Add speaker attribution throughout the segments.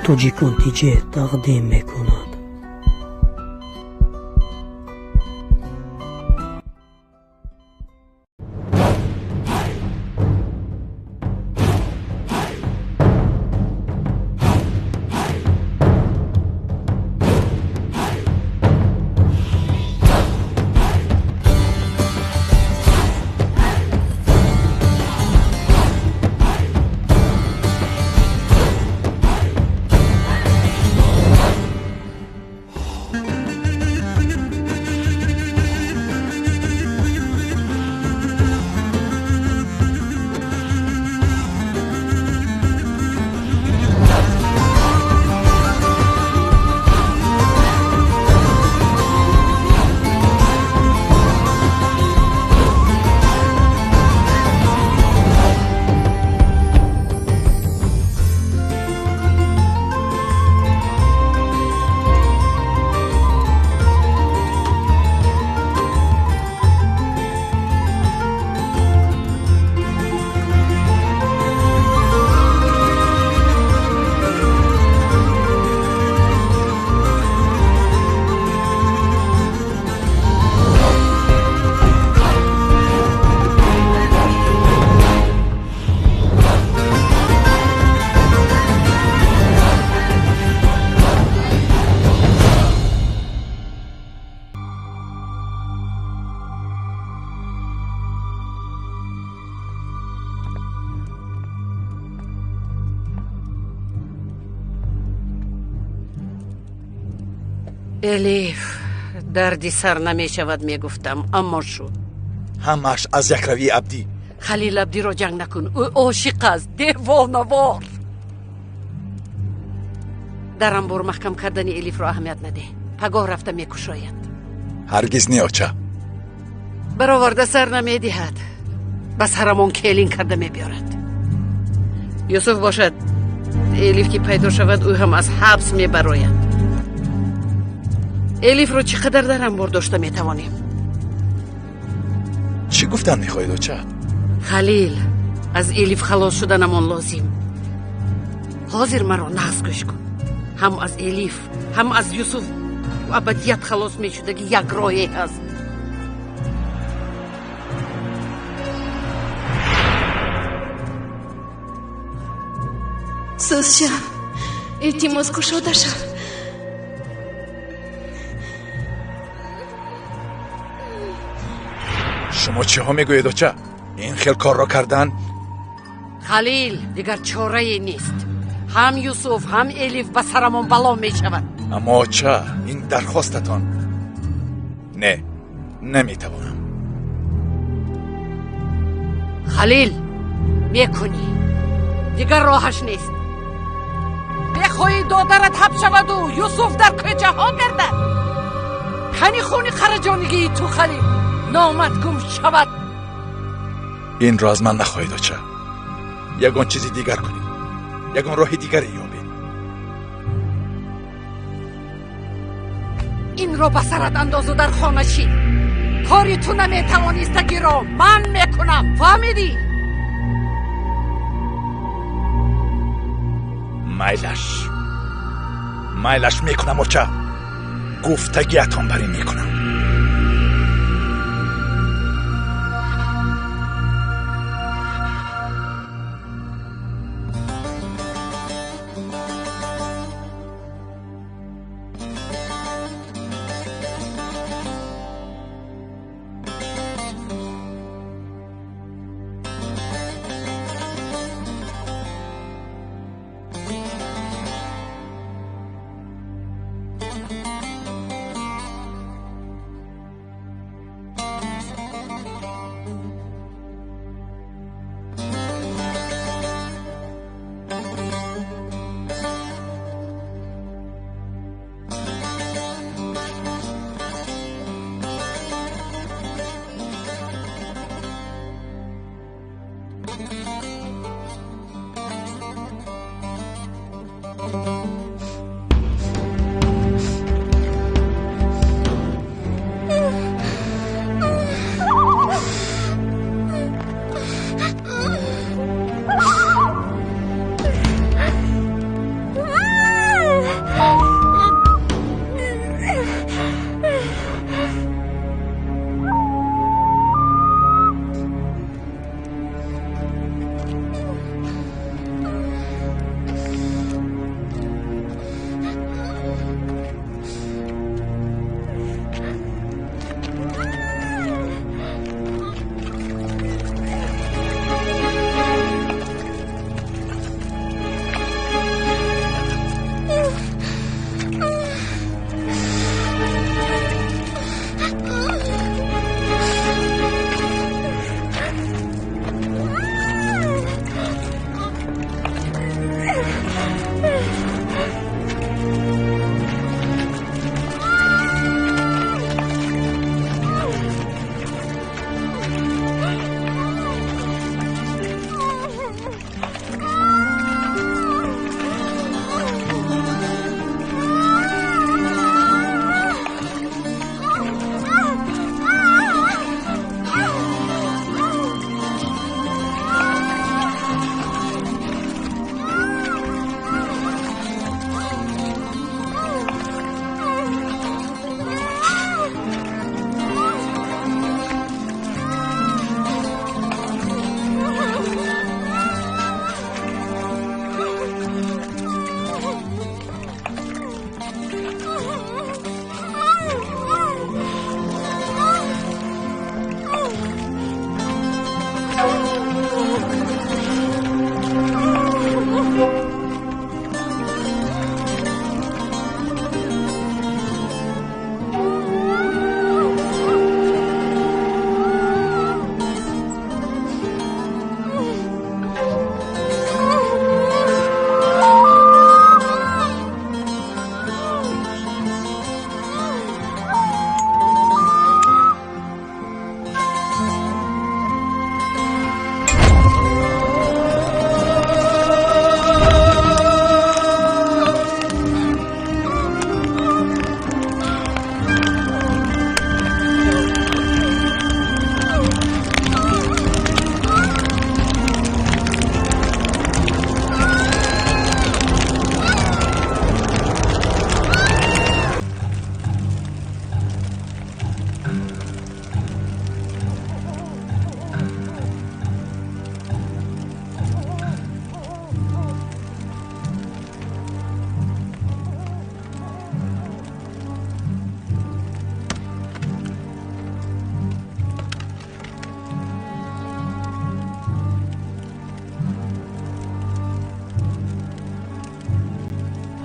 Speaker 1: Тоҷикон тиҷе тақдим мекунад.
Speaker 2: Элиф, дарди сар намешавад, мегуфтам, аммо шуд.
Speaker 3: Ҳамааш аз якравии Абдӣ.
Speaker 2: Халил, Абдиро ҷанг накун, ӯ ошиқ аст, девонавор. Дар амбор маҳкам кардани Элифро аҳамият надеҳ, пагоҳ рафта мекушояд.
Speaker 3: Ҳаргиз не, оча.
Speaker 2: Бароварда сар намедиҳад, ба сарамон келин карда мебиёрад. Юсуф бошад, Элиф ки пайдо шавад, ӯ ҳам аз ҳабс мебарояд. Элифро чӣ қадар дар амбор дошта метавонем?
Speaker 3: Чӣ гуфтан мехоҳед, оча?
Speaker 2: Халил, аз Элиф халос шуданамон лозим. Ҳозир маро нағз гӯш кун. Ҳам аз Элиф, ҳам аз Юсуф абадият халос мешудаги як роҳе ҳаст.
Speaker 4: Сӯзшав, илтимос, кушода шав.
Speaker 3: Шумо чиҳо мегӯед, оча? Ин хел корро кардан?
Speaker 2: Халил, дигар чорае нест. Ҳам Юсуф, ҳам Элиф ба сарамон бало мешавад.
Speaker 3: Аммо оча, ин дархостатон. Не, наметавонам.
Speaker 2: Халил, мекунӣ. Дигар роҳаш нест. Мехоҳӣ додарат ҳабс шаваду Юсуф дар кӯчаҳо гардад? Кани хуни қараҷонигии ту, Халил, номат гум шавад.
Speaker 3: Инро аз ман нахоҳед, оча. Ягон чизи дигар кунед, ягон роҳи дигаре ёбед.
Speaker 2: Инро ба сарат андозу дар хона шин. Кори ту наметавонистагиро ман мекунам, фаҳмидӣ?
Speaker 3: Майлаш, майлаш, мекунам, оча. Гуфтагиатон бар ин мекунам.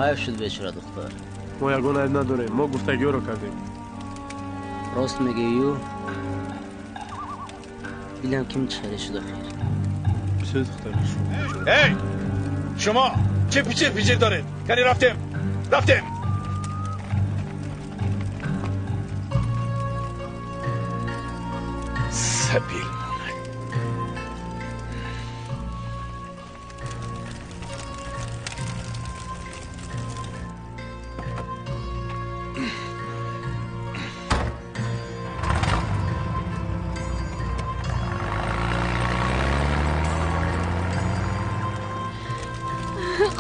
Speaker 5: Ҳайф шуд бечора духтар.
Speaker 6: Мо ягон айб надорем, мо гуфтагиёро кардем.
Speaker 5: Рост мегӯӣ? Дилам ким чӣ шуд охир.
Speaker 6: Бисёр духтар.
Speaker 3: Эй! Шумо чӣ пичир пичир доред? Кани рафтем! Рафтем! Сабил монад.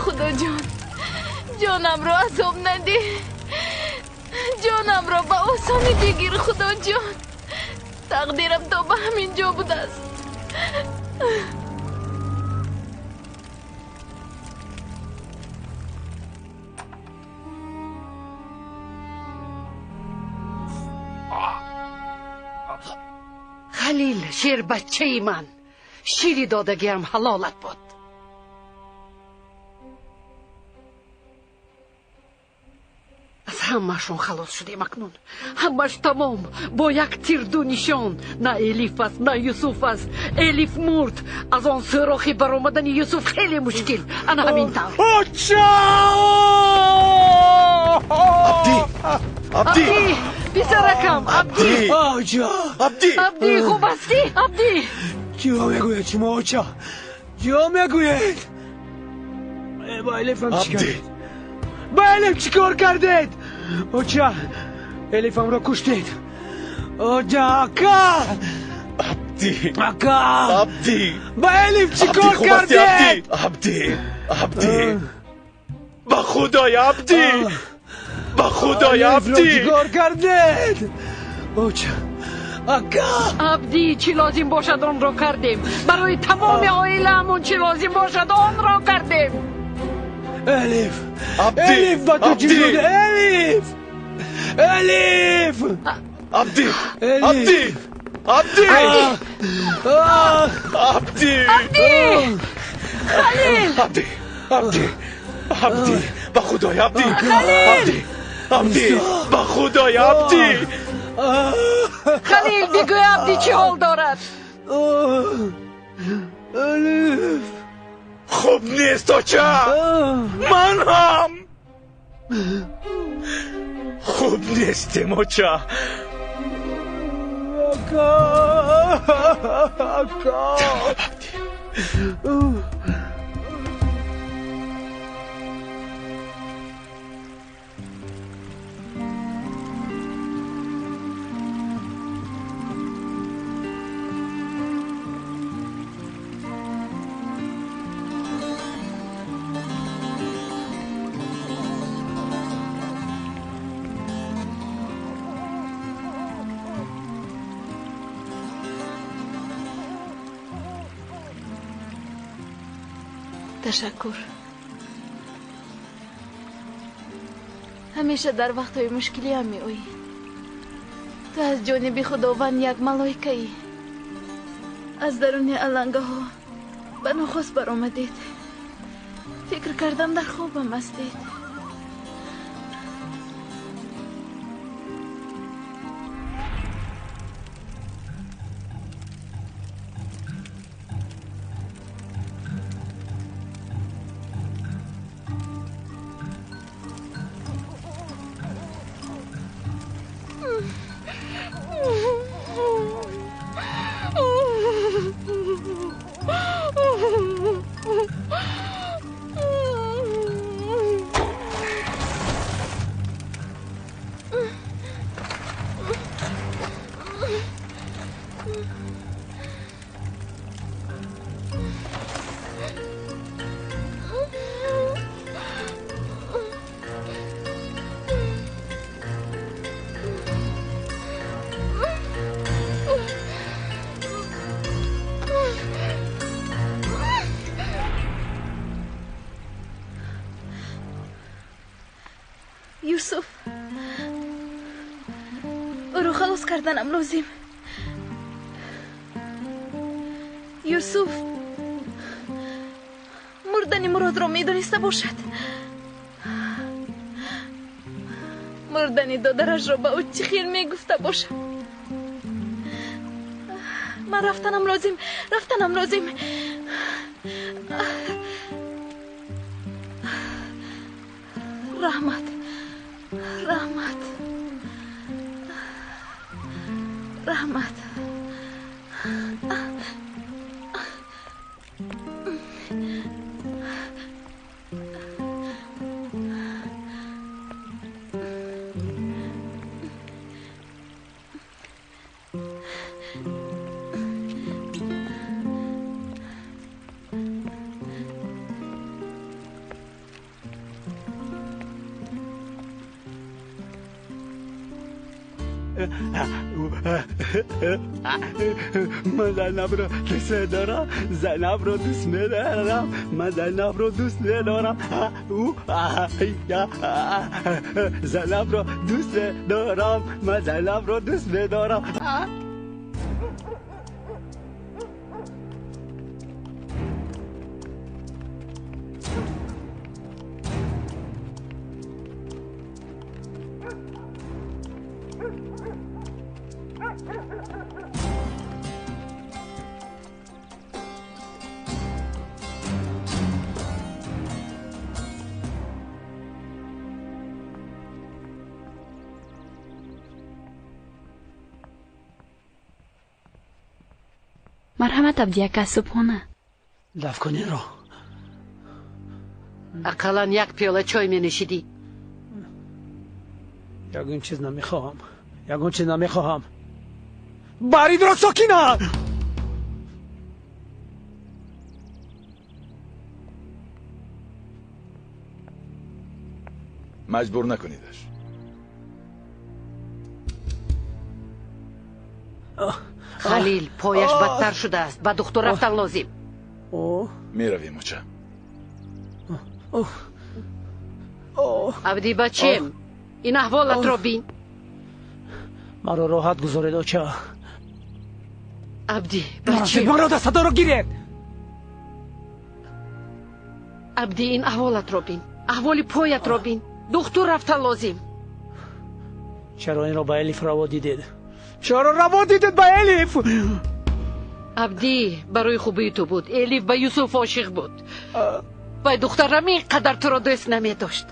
Speaker 4: Худоҷон, ҷонамро азоб надиҳ, ҷонамро ба осонӣ бигир. Худоҷон, тақдирам то ба ҳамин ҷо будааст.
Speaker 2: Халил, шербачаи ман, шири додагиам ҳалолат буд. Аз ҳамаашон халос шудем акнун. Ҳамаш тамом, бо як тирду нишон. На Элиф аст, на Юсуф аст. Элиф мурд. Аз он сӯрохи баромадани Юсуф хеле мушкил. Ана ҳамин тавр.
Speaker 3: Абдӣ! Абдӣ!
Speaker 2: Писаракам, Абдӣ!
Speaker 3: Абдӣ!
Speaker 2: Абдӣ, хуб ҳастӣ? Абдӣ!
Speaker 7: Чиҳо мегӯед шумо, оча? Чиҳо мегӯед? Ба Элифам чӣ кардед? Ба Элиф чӣ кор кардед? Оча, Элифамро куштед. Оча, ака!
Speaker 3: Абдӣ!
Speaker 7: Ака!
Speaker 3: Абдӣ!
Speaker 7: Ба Элиф чӣ кор кардед?
Speaker 3: Абдӣ! Абдӣ! Ба худой, Абдӣ! Ба худой, Абдӣ!
Speaker 7: Чӣ кор кардед? Оча, ака!
Speaker 2: Абдӣ, чӣ лозим бошад онро кардем. Барои тамоми оилаамон чӣ лозим бошад онро кардем.
Speaker 7: Элиф! Элиф, ба ту чӣ шуд? Элиф! Элиф!
Speaker 3: Абдӣ! Абдӣ! Абдӣ! Абдӣ!
Speaker 2: Абдӣ! Халил!
Speaker 3: Абдӣ! Абдӣ! Абдӣ! Ба худой, Абдӣ! Абдӣ! Абдӣ! Ба худой, Абдӣ!
Speaker 2: Халил, бигӯй Абдӣ чӣ ҳол дорад?
Speaker 7: Элиф!
Speaker 3: Хуб нест, оча! Ман ҳам! Хуб нестем, оча!
Speaker 7: Ака! Ака!
Speaker 3: Абдӣ!
Speaker 4: Ташаккур. Ҳамеша дар вақтҳои мушкилиам меоӣ. Ту аз ҷониби Худованд як малоикаӣ. Аз даруни алангаҳо ба нохост баромадед. Фикр кардам дар хобам ҳастед. Юсуф, ӯро халос карданам лозим. Юсуф мурдани Муродро медониста бошад. Мурдани додарашро ба ӯ чӣ хел мегуфта бошам? Ман рафтанам лозим, рафтанам лозим. Раҳмат, раҳмат, раҳмат.
Speaker 7: من زینب رو دوست دارم، زینب رو دوست ندارم، من زینب رو دوست ندارم، زینب رو دوست دارم، من زینب رو دوست ندارم.
Speaker 8: Марҳамат, Абди ака, субҳона.
Speaker 7: Даф кунинро.
Speaker 2: Ақаллан як пиёла чой менӯшидӣ.
Speaker 7: Ягон чиз намехоҳам, ягон чиз намехоҳам. Баридро сокина!
Speaker 3: Маҷбур накунидаш.
Speaker 2: Халил, пояш бадтар шудааст. Ба духтур рафтан лозим.
Speaker 3: Меравем, оча.
Speaker 2: Абди бачем, ин аҳволатро бин.
Speaker 7: Маро роҳат гузоред, оча.
Speaker 2: Абди бачем,
Speaker 7: маро дастадоро гиред.
Speaker 2: Абди, ин аҳволатро бин, аҳволи поятро бин. Духтур рафтан лозим.
Speaker 7: Чаро инро ба Элиф раво дидед? Чаро раво дидед ба Элиф?
Speaker 2: Абди, барои хубии ту буд. Элиф ба Юсуф ошиқ буд. Вай духтарам ин қадар туро дӯст намедошт.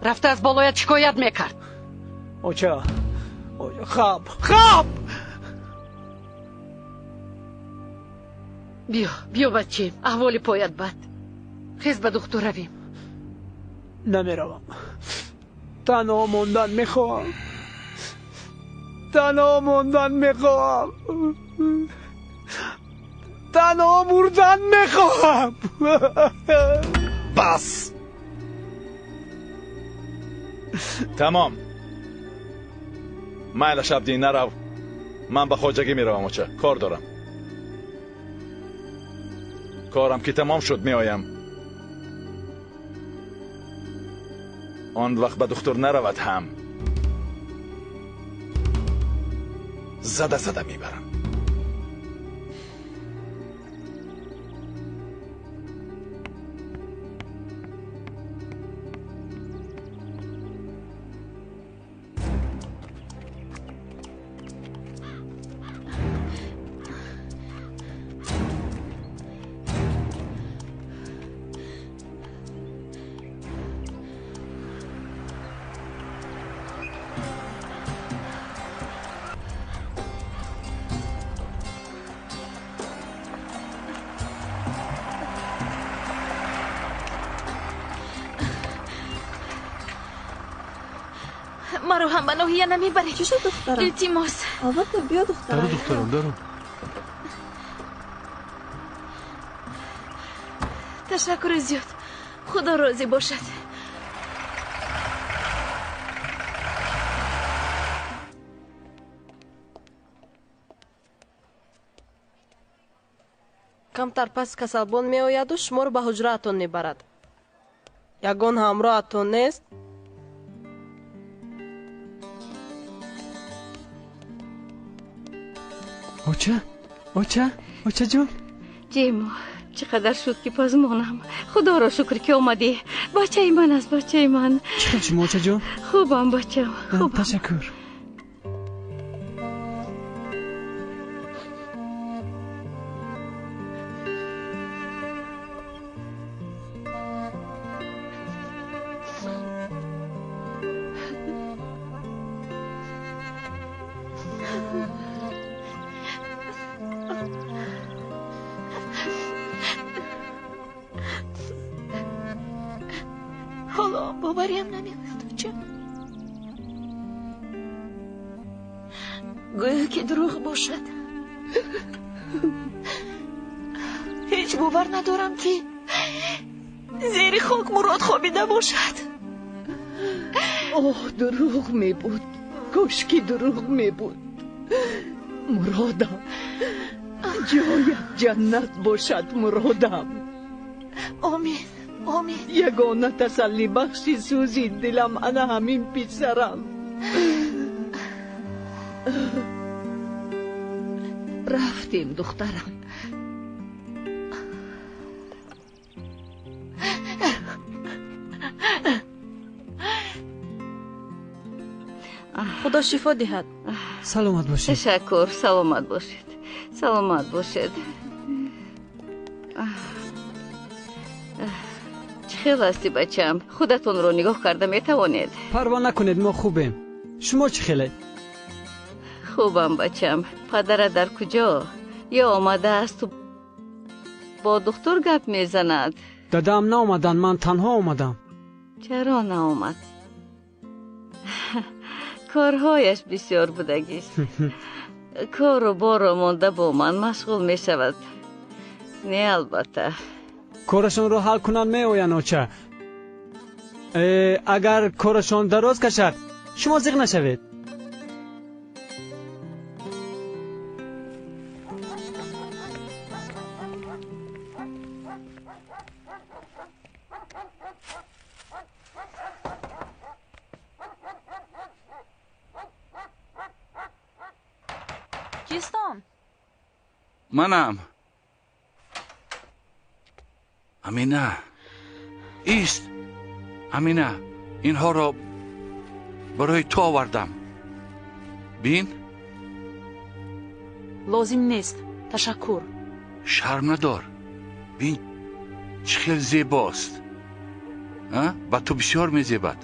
Speaker 2: Рафта аз болоят шикоят мекард.
Speaker 7: Оча, хаб, хаб!
Speaker 2: Биё, биё бачем, аҳволи поят бад. Хез, ба духтур равем.
Speaker 7: Намеравам. Танҳо мондан мехоҳам. Танҳо мондан мехоҳам. Танҳо мурдан мехоҳам.
Speaker 3: Бас! Тамом. Майлаш, Абди, нарав. Ман ба хоҷагӣ меравам, оча. Кор дорам. Корам ки тамом шуд, меоям. Он вақт ба духтур наравад ҳам. Зада зада мебарам.
Speaker 4: Маро ҳам ба ноҳия намебаред.
Speaker 9: Чӣ шуд, духтарам?
Speaker 4: Илтимос.
Speaker 9: Албатта, биё, духтарам.
Speaker 6: Дару, духтарам, дару.
Speaker 4: Ташаккури зиёд. Худо розӣ бошад.
Speaker 9: Камтар пас касалбон меояду шуморо ба ҳуҷраатон мебарад. Ягон ҳамроҳатон нест?
Speaker 7: Оча, оча, очаҷон.
Speaker 8: Ҷемо,
Speaker 2: Чӣ қадар шуд ки пазмонам. Худоро шукр ки омадӣ. Бачаи ман аст, бачаи ман.
Speaker 7: Чӣ хел шумо, очаҷон?
Speaker 2: Хубам, бачам, хубам.
Speaker 7: Ташаккур.
Speaker 4: Ҳоло бовариам намеояд, оча. Гӯё ки дурӯғ бошад. Ҳеҷ бовар надорам, ки зери хок Мурод хобида бошад.
Speaker 10: Оҳ, дурӯғ мебуд. Кошки дурӯғ мебуд. Муродам, ҷоят ҷаннат бошад, Муродам.
Speaker 4: Омин, омин.
Speaker 10: Ягона тасаллибахши сӯзи дилам ана ҳамин писарам. Рафтем, духтарам.
Speaker 9: Худо шифо диҳад.
Speaker 7: Саломат бошед.
Speaker 2: Ташаккур, саломат бошед, саломат бошед. Чӣ хел ҳастӣ, бачам? Худатонро нигоҳ карда метавонед?
Speaker 7: Парво накунед, мо хубем. Шумо чӣ хелед?
Speaker 2: Хубам, бачам. Падара дар куҷо? Ё омадаасту бо духтур гап мезанад?
Speaker 7: Дадаам наомаданд, ман танҳо омадам.
Speaker 2: Чаро наомад? Корҳояш бисёр будагист. Кору боро монда бо ман машғул мешавад. Не, албатта.
Speaker 7: Корашонро ҳал кунанд, меоянд, оча. Агар корашон дароз кашад, шумо зиқ нашавед.
Speaker 4: Кистон?
Speaker 11: Манам. Амина, ист. Амина, инҳоро барои ту овардам. Бин.
Speaker 4: Лозим нест, ташаккур.
Speaker 11: Шарм надор. Бин, чӣ хел зебост. Ба ту бисёр мезебад.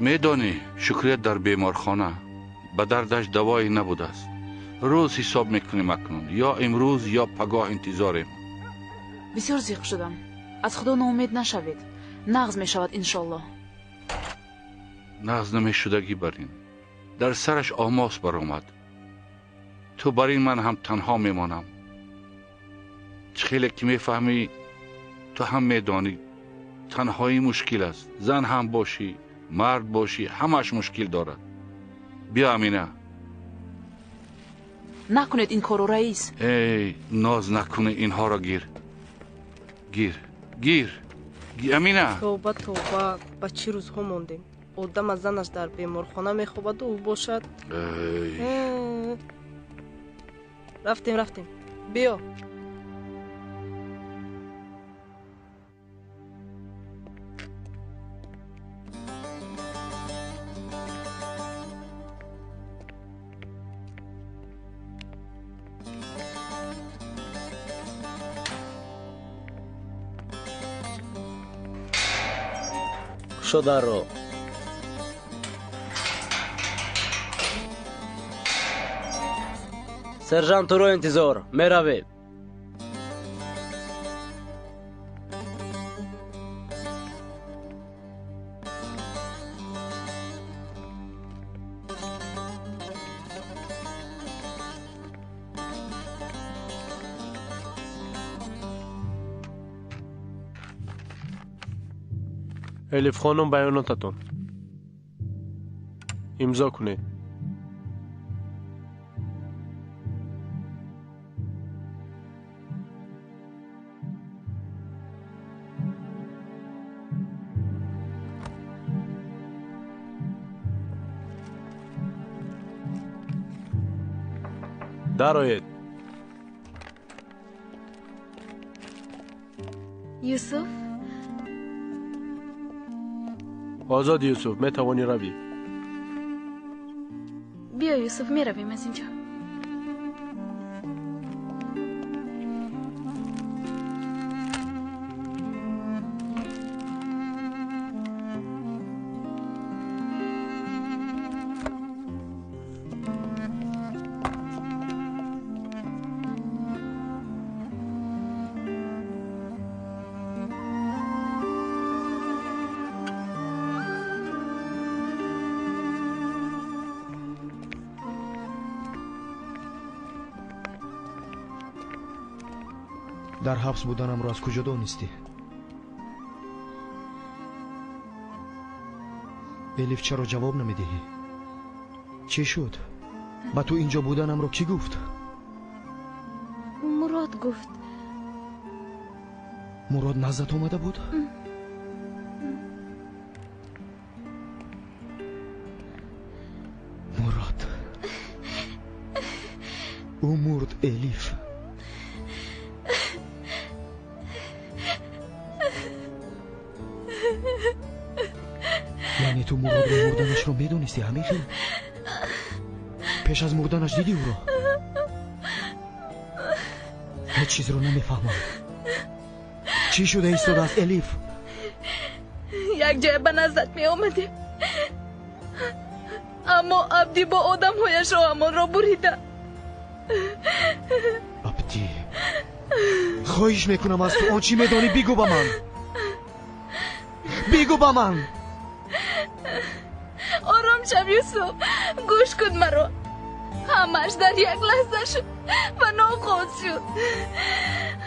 Speaker 11: Медонӣ, Шукрият дар беморхона ба дардаш давое набудааст. Рӯз ҳисоб мекунем акнун. Ё имрӯз, ё пагоҳ интизорем.
Speaker 4: Бисёр зиқ шудам. Аз Худо ноумед нашавед. Нағз мешавад, иншоллоҳ.
Speaker 11: Нағз намешудагӣ бар ин. Дар сараш омос баромад. Ту бар ин ман ҳам танҳо мемонам. Чӣ хеле ки мефаҳмӣ, ту ҳам медонӣ, танҳоӣ мушкил аст. Зан ҳам бошӣ, мард бошӣ, ҳамааш мушкил дорад. Биё, Амина.
Speaker 4: Накунед ин корро, раис.
Speaker 11: Эй, ноз накунӣ, инҳоро гир. Гир, гир. Амина.
Speaker 9: Тавба, тавба, ба чӣ рӯзҳо мондем? Одам аз занаш дар беморхона мехобаду ӯ бошад. Рафтем, рафтем. Биё.
Speaker 5: Кушодаро. Сержант туро интизор, меравем.
Speaker 6: Элиф хонум, баёнотатон имзо кунед. Дароед.
Speaker 4: Юсуф?
Speaker 6: Озод Юсуф, метавонӣ равӣ.
Speaker 4: Биё Юсуф, меравем аз инҷо.
Speaker 12: Дар ҳабс буданамро аз куҷо донистӣ? Элиф, чаро ҷавоб намедиҳӣ? Чӣ шуд? Ба ту инҷо буданамро кӣ гуфт?
Speaker 4: Мурод гуфт.
Speaker 12: Мурод наздат омада буд? Мурод. Ӯ мурд, Элиф. Яъне ту Муродро мурданашро медонистӣ, ҳамин хел? Пеш аз мурданаш дидӣ ӯро? Ҳеҷ чизро намефаҳмам. Чӣ шуда истодааст, Элиф?
Speaker 4: Як ҷоя ба наздат меомадем, аммо Абдӣ бо одамҳояш роҳамонро бурида.
Speaker 12: Абдӣ, хоҳиш мекунам аз ту, он чӣ медонӣ бигӯ ба ман. Бигӯ ба ман.
Speaker 4: Ором шав, Юсуф, гӯш кун маро. Ҳамаш дар як лаҳза шуд ва нохост шуд.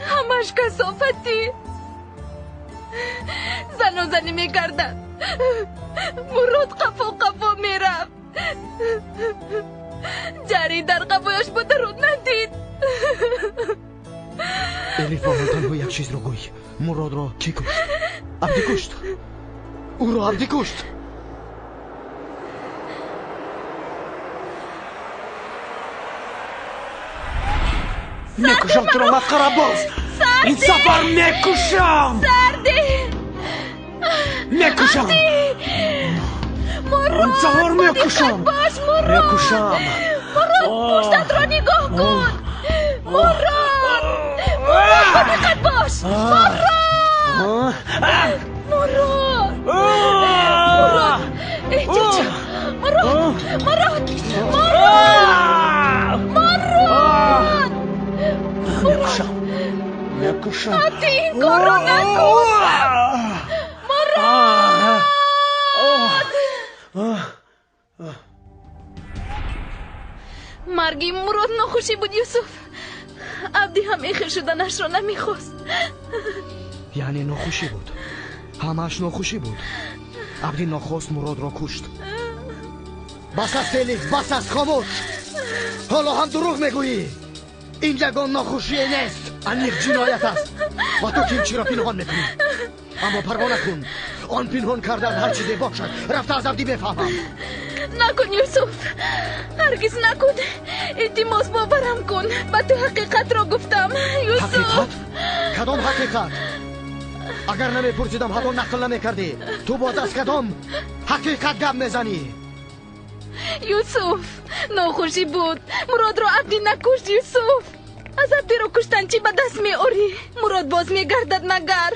Speaker 4: Ҳамаш касофатӣ. Занозанӣ мекарданд. Мурод қафо қафо мерафт. Ҷарӣ дар қафояш бударо надид.
Speaker 12: Элиф, ба ман танҳо як чизро гӯй. Муродро кӣ кушт? Абдӣ кушт. Ӯро Абдӣ кушт.
Speaker 7: Мекушам туро, масхарабоз! Ин сафар мекушам!
Speaker 4: Сарди!
Speaker 7: Мекушам! Ин сафар мекушам! Мекушам!
Speaker 4: Мурод, пуштатро нигоҳ кун! Мурод! Мурод, бо диққат бош! Мурод! Мурод! Мурод! Эҳтиёт шав! Мурод! Мурод! Мурод! Мурод!
Speaker 7: Мекушам! Мекушам!
Speaker 4: Абдӣ, ин корро накун! Мурод! Марги Мурод нохушӣ буд, Юсуф. Абдӣ ҳам эхел шуданашро намехост.
Speaker 12: Яъне нохушӣ буд. Ҳамааш нохушӣ буд. Абдӣ нохост Муродро кушт. Бас аст, Элиф, бас аст, хомӯш. Ҳоло ҳам дурӯғ мегӯӣ. Ин ягон нохушие нест, аниқ ҷиноят аст. Ва ту ким чиро пинҳон мекунӣ? Аммо парво накун, он пинҳон кардан ҳар чизе бошад, рафта аз Абдӣ мефаҳмам.
Speaker 4: Накун, Юсуф, ҳаргиз накун. Илтимос, боварам кун, ба ту ҳақиқатро гуфтам, Юсуф.
Speaker 12: Ҳақиқат? Кадом ҳақиқат? Агар намепурсидам, ҳатто нақл намекардӣ. Ту боз аз кадом ҳақиқат гап мезанӣ?
Speaker 4: Юсуф, нохушӣ буд. Муродро Абдӣ накушт, Юсуф. Аз Абдиро куштан чӣ ба даст меорӣ? Мурод боз мегардад магар.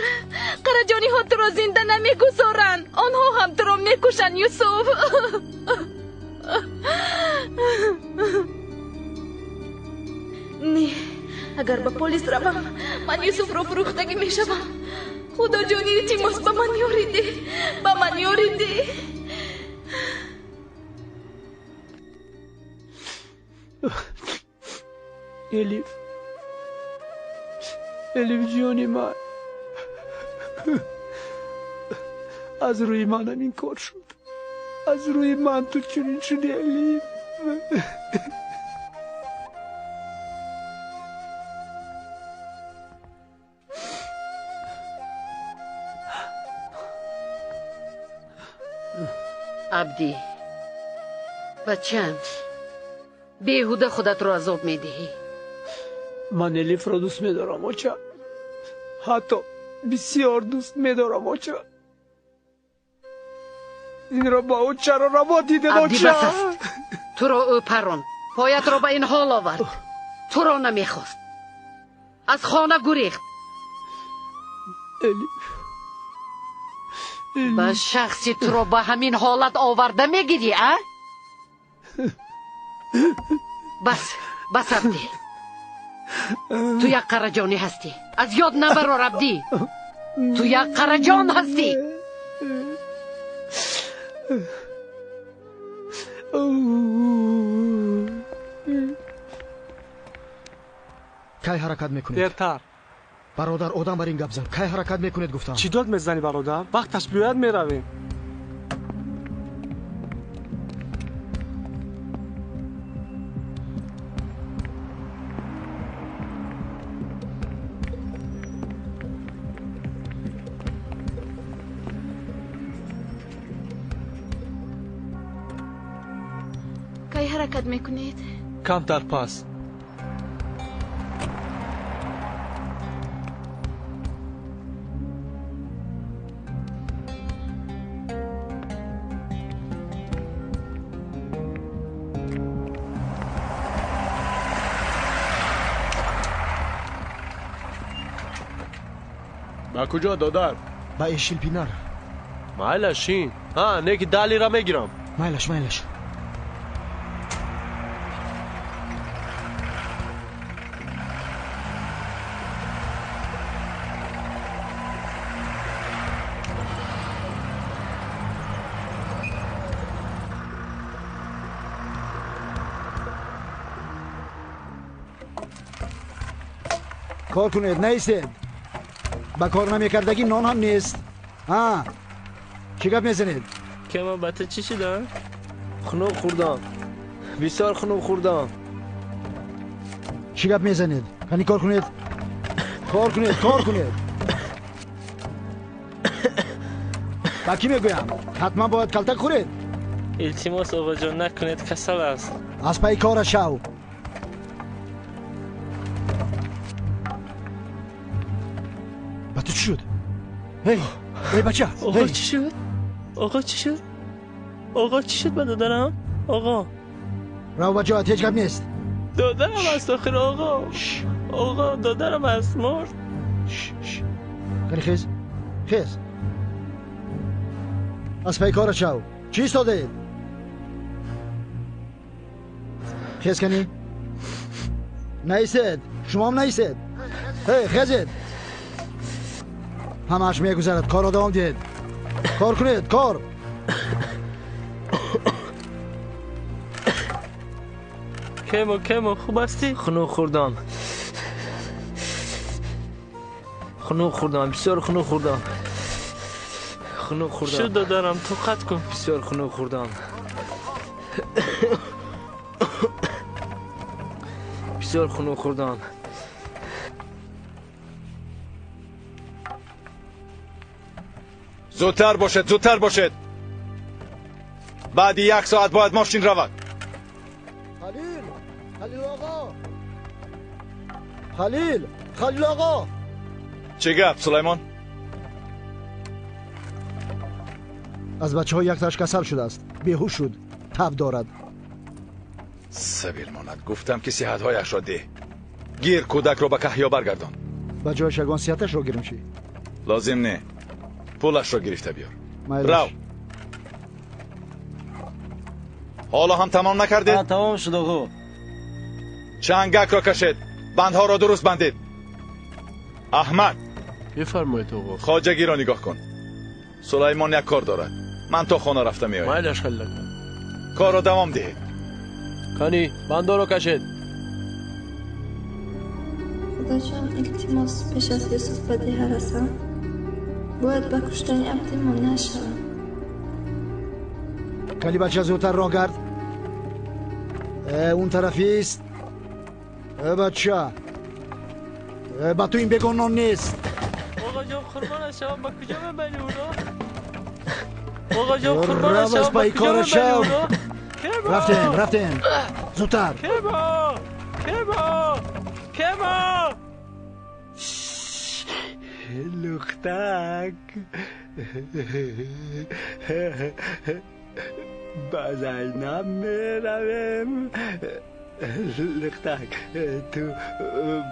Speaker 4: Қараҷониҳо туро зинда намегузоранд. Онҳо ҳам туро мекушанд, Юсуф. Не, агар ба полис равам, ман Юсуфро фурӯхтагӣ мешавам. Худоҷон, илтимос, ба ман ёрӣ деҳ, ба ман ёрӣ деҳ.
Speaker 7: Элиф, Элиф ҷони ман, аз рӯи манам ин кор шуд. Аз рӯи ман ту чунин шудӣ, Элиф.
Speaker 2: Абдӣ, бачам, беҳуда худатро азоб медиҳӣ.
Speaker 7: Ман Элифро дӯст медорам, оча. Ҳатто Бисёр дӯст медорам, оча. Инро ба ӯ чаро раво дидед,
Speaker 2: Абдӣ,
Speaker 7: оча?
Speaker 2: бас аст. Туро ӯ парон, поятро ба ин ҳол овард. Туро намехост, аз хона гурехт.
Speaker 7: Элиф,
Speaker 2: ба шахси туро ба ҳамин ҳолат оварда мегирӣ, а? Бас, бас, Абдӣ, ту як қараҷонӣ ҳастӣ. Аз ёд набарор, Абдӣ, ту як қараҷон ҳастӣ.
Speaker 12: Кай ҳаракат мекунед?
Speaker 6: Дертар.
Speaker 12: Бародар, одам бар ин гап зан. Кай ҳаракат мекунед, гуфтам.
Speaker 6: Чӣ дод мезанӣ, бародар? Вақташ биёяд, меравем.
Speaker 4: Кай ҳаракат мекунед?
Speaker 6: Камтар пас. Ба куҷо, додар?
Speaker 12: Ба Эшилпинар.
Speaker 6: Майлаш, шин. Ҳа, не ки 10 лира мегирам.
Speaker 12: Майлаш, майлаш.
Speaker 13: Кор кунед, наистед. Ба кор намекардагӣ нон ҳам нест. Ҳа, чӣ гап мезанед?
Speaker 5: Кема, ба ту чӣ шуда?
Speaker 7: Хунук хӯрдам, бисёр хунук хӯрдам.
Speaker 13: Чӣ гап мезанед? Кани, кор кунед, кор кунед, кор кунед. Ба кӣ мегӯям? Ҳатман бояд калтак хӯред?
Speaker 5: Илтимос, оғоҷон, накунед, касал аст.
Speaker 13: Аз пайи кора шав. Ба ту чӣ шуд? Эй, эй, бача!
Speaker 5: Оғо, чӣ шуд? Оғо, чӣ шуд? Оғо, чӣ шуд ба додарам, оғо?
Speaker 13: Рав ба ҷоят, ҳеҷ гап нест.
Speaker 5: Додарам аст охир, оғо. Оғо, додарам аст, мурд.
Speaker 13: Кани, хез, хез, аз пайи кора шав. Чӣ истодаед? Хез, кани, наистед. Шумоам наистед. Эй, хезед. Ҳамааш мегузарад, корро давом диҳед. Кор кунед, кор.
Speaker 5: Кемо, кемо, хуб ҳастӣ?
Speaker 7: Хунук хӯрдам, хунук хӯрдам, бисёр хунук хӯрдам, хунук хӯрдам.
Speaker 5: Шуд, додарам, тоқат кун.
Speaker 7: Бисёр хунук хӯрдам, бисёр хунук хӯрдам.
Speaker 3: Зудтар бошед, зудтар бошед. Баъди як соат бояд мошин равад.
Speaker 13: Халил, Халил оғо, Халил, Халил оғо.
Speaker 3: Чӣ гап, Сулаймон?
Speaker 13: Аз бачаҳо якташ касал шудааст, беҳуш шуд, таб дорад.
Speaker 3: Сабил монад, гуфтам ки сиҳатҳояшро деҳ. Гир, кӯдакро ба каҳё баргардон.
Speaker 13: Ба ҷояш ягон сиҳаташро гирем, чӣ?
Speaker 3: Лозим не, пулашро гирифта биёр.
Speaker 13: Майлаш.
Speaker 3: Рав. Ҳоло ҳам тамом накардед?
Speaker 5: Тамом шуд, оғо.
Speaker 3: Чангакро кашед, бандҳоро дуруст бандед. Аҳмад.
Speaker 6: Бифармоед, оғо.
Speaker 3: Хоҷагиро нигоҳ кун. Сулаймон як кор дорад, ман то хона рафта меоям.
Speaker 6: Майлаш, Халил ака.
Speaker 3: Корро давом диҳед.
Speaker 6: Кани, бандоро кашед.
Speaker 4: Худоҷон, илтимос, пеш аз Юсуф ба деҳа расам, бояд ба куштани Абдӣ монеа шавам.
Speaker 13: Кали, бача, зудтар роҳ гард. Он тарафист. Бача, ба ту ин бегон нон нест.
Speaker 5: Оғоҷон, қурбонаш шавам, ба куҷо мебарӣ ӯро? Оғоҷон, қурбонаш
Speaker 13: Рав, аз
Speaker 5: шавам, ба
Speaker 13: пайи
Speaker 5: куҷо
Speaker 13: кора
Speaker 5: мебарӣ
Speaker 13: шав.
Speaker 5: ӯро? Кемо!
Speaker 13: Рафтем, рафтем, зудтар.
Speaker 5: Кемо, кемо, кемо!
Speaker 13: Лухтак.
Speaker 7: Лухтак, ба Зайнаб меравем. Лухтак, ту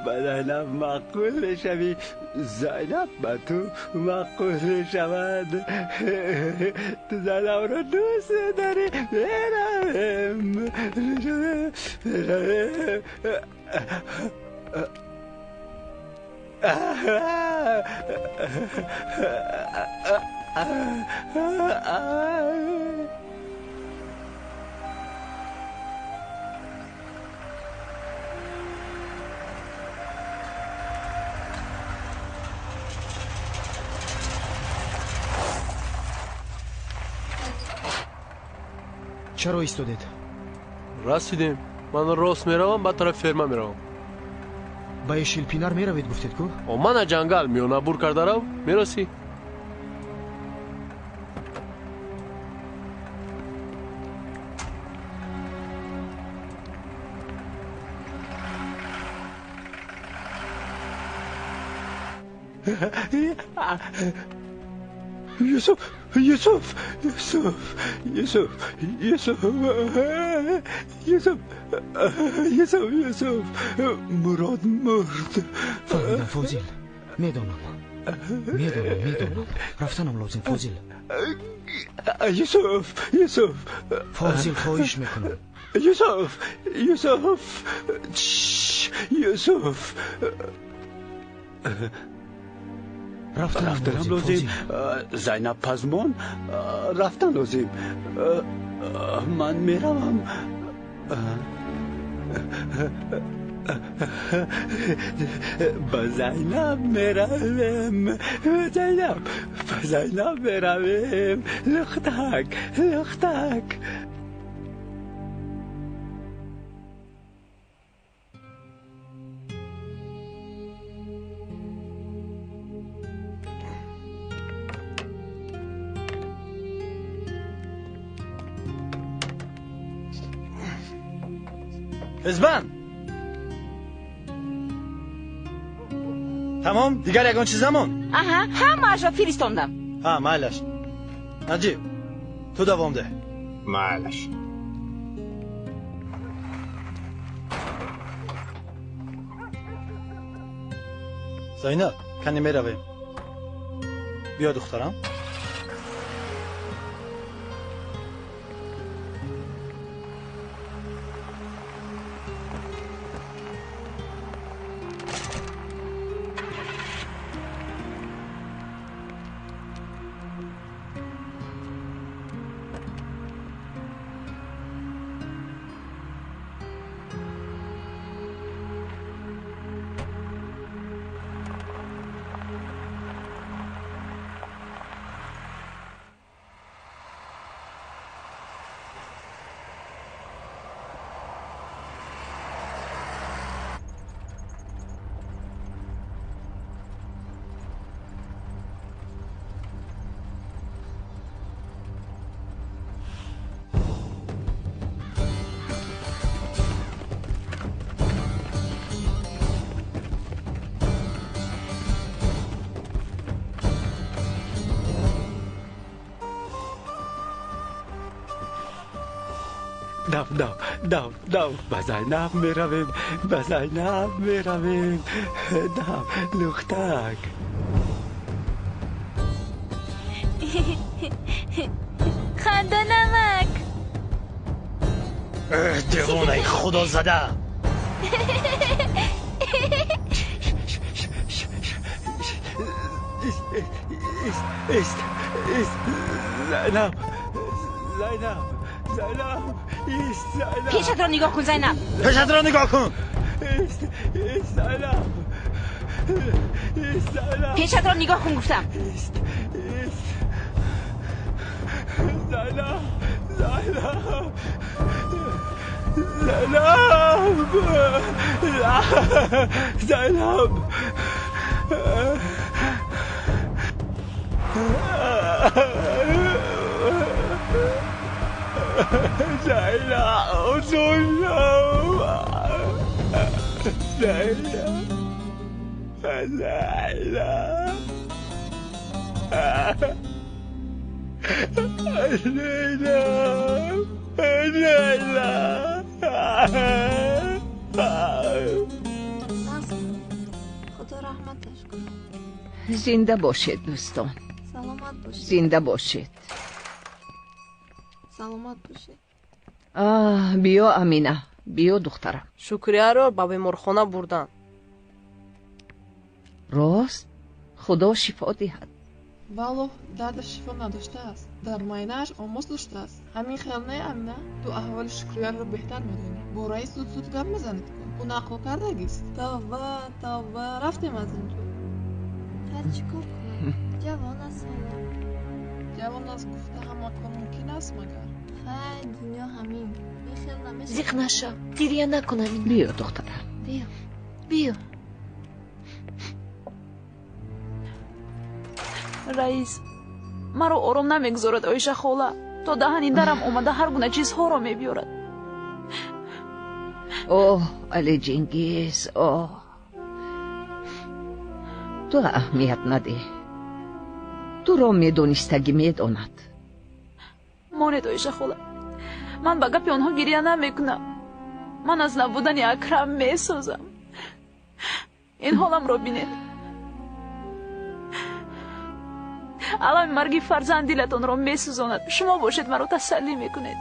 Speaker 7: ба Зайнаб маъқул мешавӣ, Зайнаб ба ту маъқул мешавад. Ту Зайнабро дӯст медорӣ. Меравем, меравем.
Speaker 12: Чаро истодед?
Speaker 6: Расидем. Ман рост меравам, ба тарафи ферма меравам.
Speaker 12: Ба Эшилпинар меравед, гуфтед ку?
Speaker 6: О, мана ҷангал миёнабур карда рав, мерасӣ.
Speaker 7: Юсуф, Юсуф, Юсуф, Юсуф, Юсуф, Юсуф, Юсуф, Юсуф, Мурод мурд.
Speaker 12: Фаҳмидам, Фозил, медонам, медонам, медонам. Рафтанам лозим, Фозил.
Speaker 7: Юсуф, Юсуф.
Speaker 12: Фозил, хоҳиш мекунам.
Speaker 7: Юсуф, Юсуф, Юсуф. Рафтанам лозим. Зайнаб пазмон, рафтан лозим. Ман меравам. Ба Зайнаб меравем. Зайнаб, ба Зайнаб меравем. Лухтак, лухтак.
Speaker 14: Ҳизбан, тамом, дигар ягон чиз намонд?
Speaker 15: Аҳа, ҳамаашро фиристондам.
Speaker 14: Ҳа, майлаш. Наҷиб, ту давом деҳ.
Speaker 16: Майлаш.
Speaker 14: Зайнаб, кане меравем. Биё, духтарам.
Speaker 7: Дав, дав, дав, дав, ба Зайнаб меравем, ба Зайнаб меравем. Дав, лухтак.
Speaker 4: Ханда намак.
Speaker 14: Девонаи худозада.
Speaker 7: Ист, ист, Зайнаб, Зайнаб, Зайнаб.
Speaker 15: Пешатро нигоҳ кун, Зайнаб.
Speaker 14: Пешатро нигоҳ кун.
Speaker 15: Пешатро нигоҳ кун, гуфтам.
Speaker 7: Зайнаб, Зайнаб, Зайнаб, Зайнаб. Зайнаб, Зайнаб, Зайнаб, Зайнаб.
Speaker 4: Худо раҳматаш кунад.
Speaker 10: Зинда бошед дӯстон.
Speaker 4: Саломат бошед.
Speaker 10: Зинда бошед.
Speaker 4: Саломат бошед.
Speaker 10: Биё Амина, биё духтарам.
Speaker 9: Шукрияро ба беморхона бурданд.
Speaker 10: Рост, Худо шифо диҳад.
Speaker 16: Валлоҳ, дардаш шифо надоштааст. Дар майнааш омос доштааст. Ҳамин хел не, Амина? Ту аҳволи Шукрияро беҳтар медонӣ. Бо раис зуд-зуд гап мезанед ку. Ӯ нақл кардагист. Тавба, тавба, рафтем аз ин ҷо.
Speaker 4: Ҳар чӣ кор кунам? Ҷавон аст ҳоло.
Speaker 16: Ҷавон аст гуфта ҳама кор мумкин аст магар?
Speaker 4: Хай, дунё ҳамин. Ин хел намешавад.
Speaker 17: Зиқ нашав, гиря накун, Амина.
Speaker 10: Биё, духтарам.
Speaker 17: Биё, биё.
Speaker 4: Раис, маро ором намегузорад Оиша хола. То даҳани дарам омада ҳар гуна чизҳоро мебиёрад.
Speaker 10: Оҳ, Али Чингиз, оҳ. Ту аҳамият надеҳ. Туро медонистагӣ медонад.
Speaker 4: Монед, Оиша хола. Ман ба гапи онҳо гиря намекунам. Ман аз набудани Акрам месозам. Ин ҳоламро бинед. Алами марги фарзанд дилатонро месӯзонад. Шумо бошед маро тасаллӣ мекунед.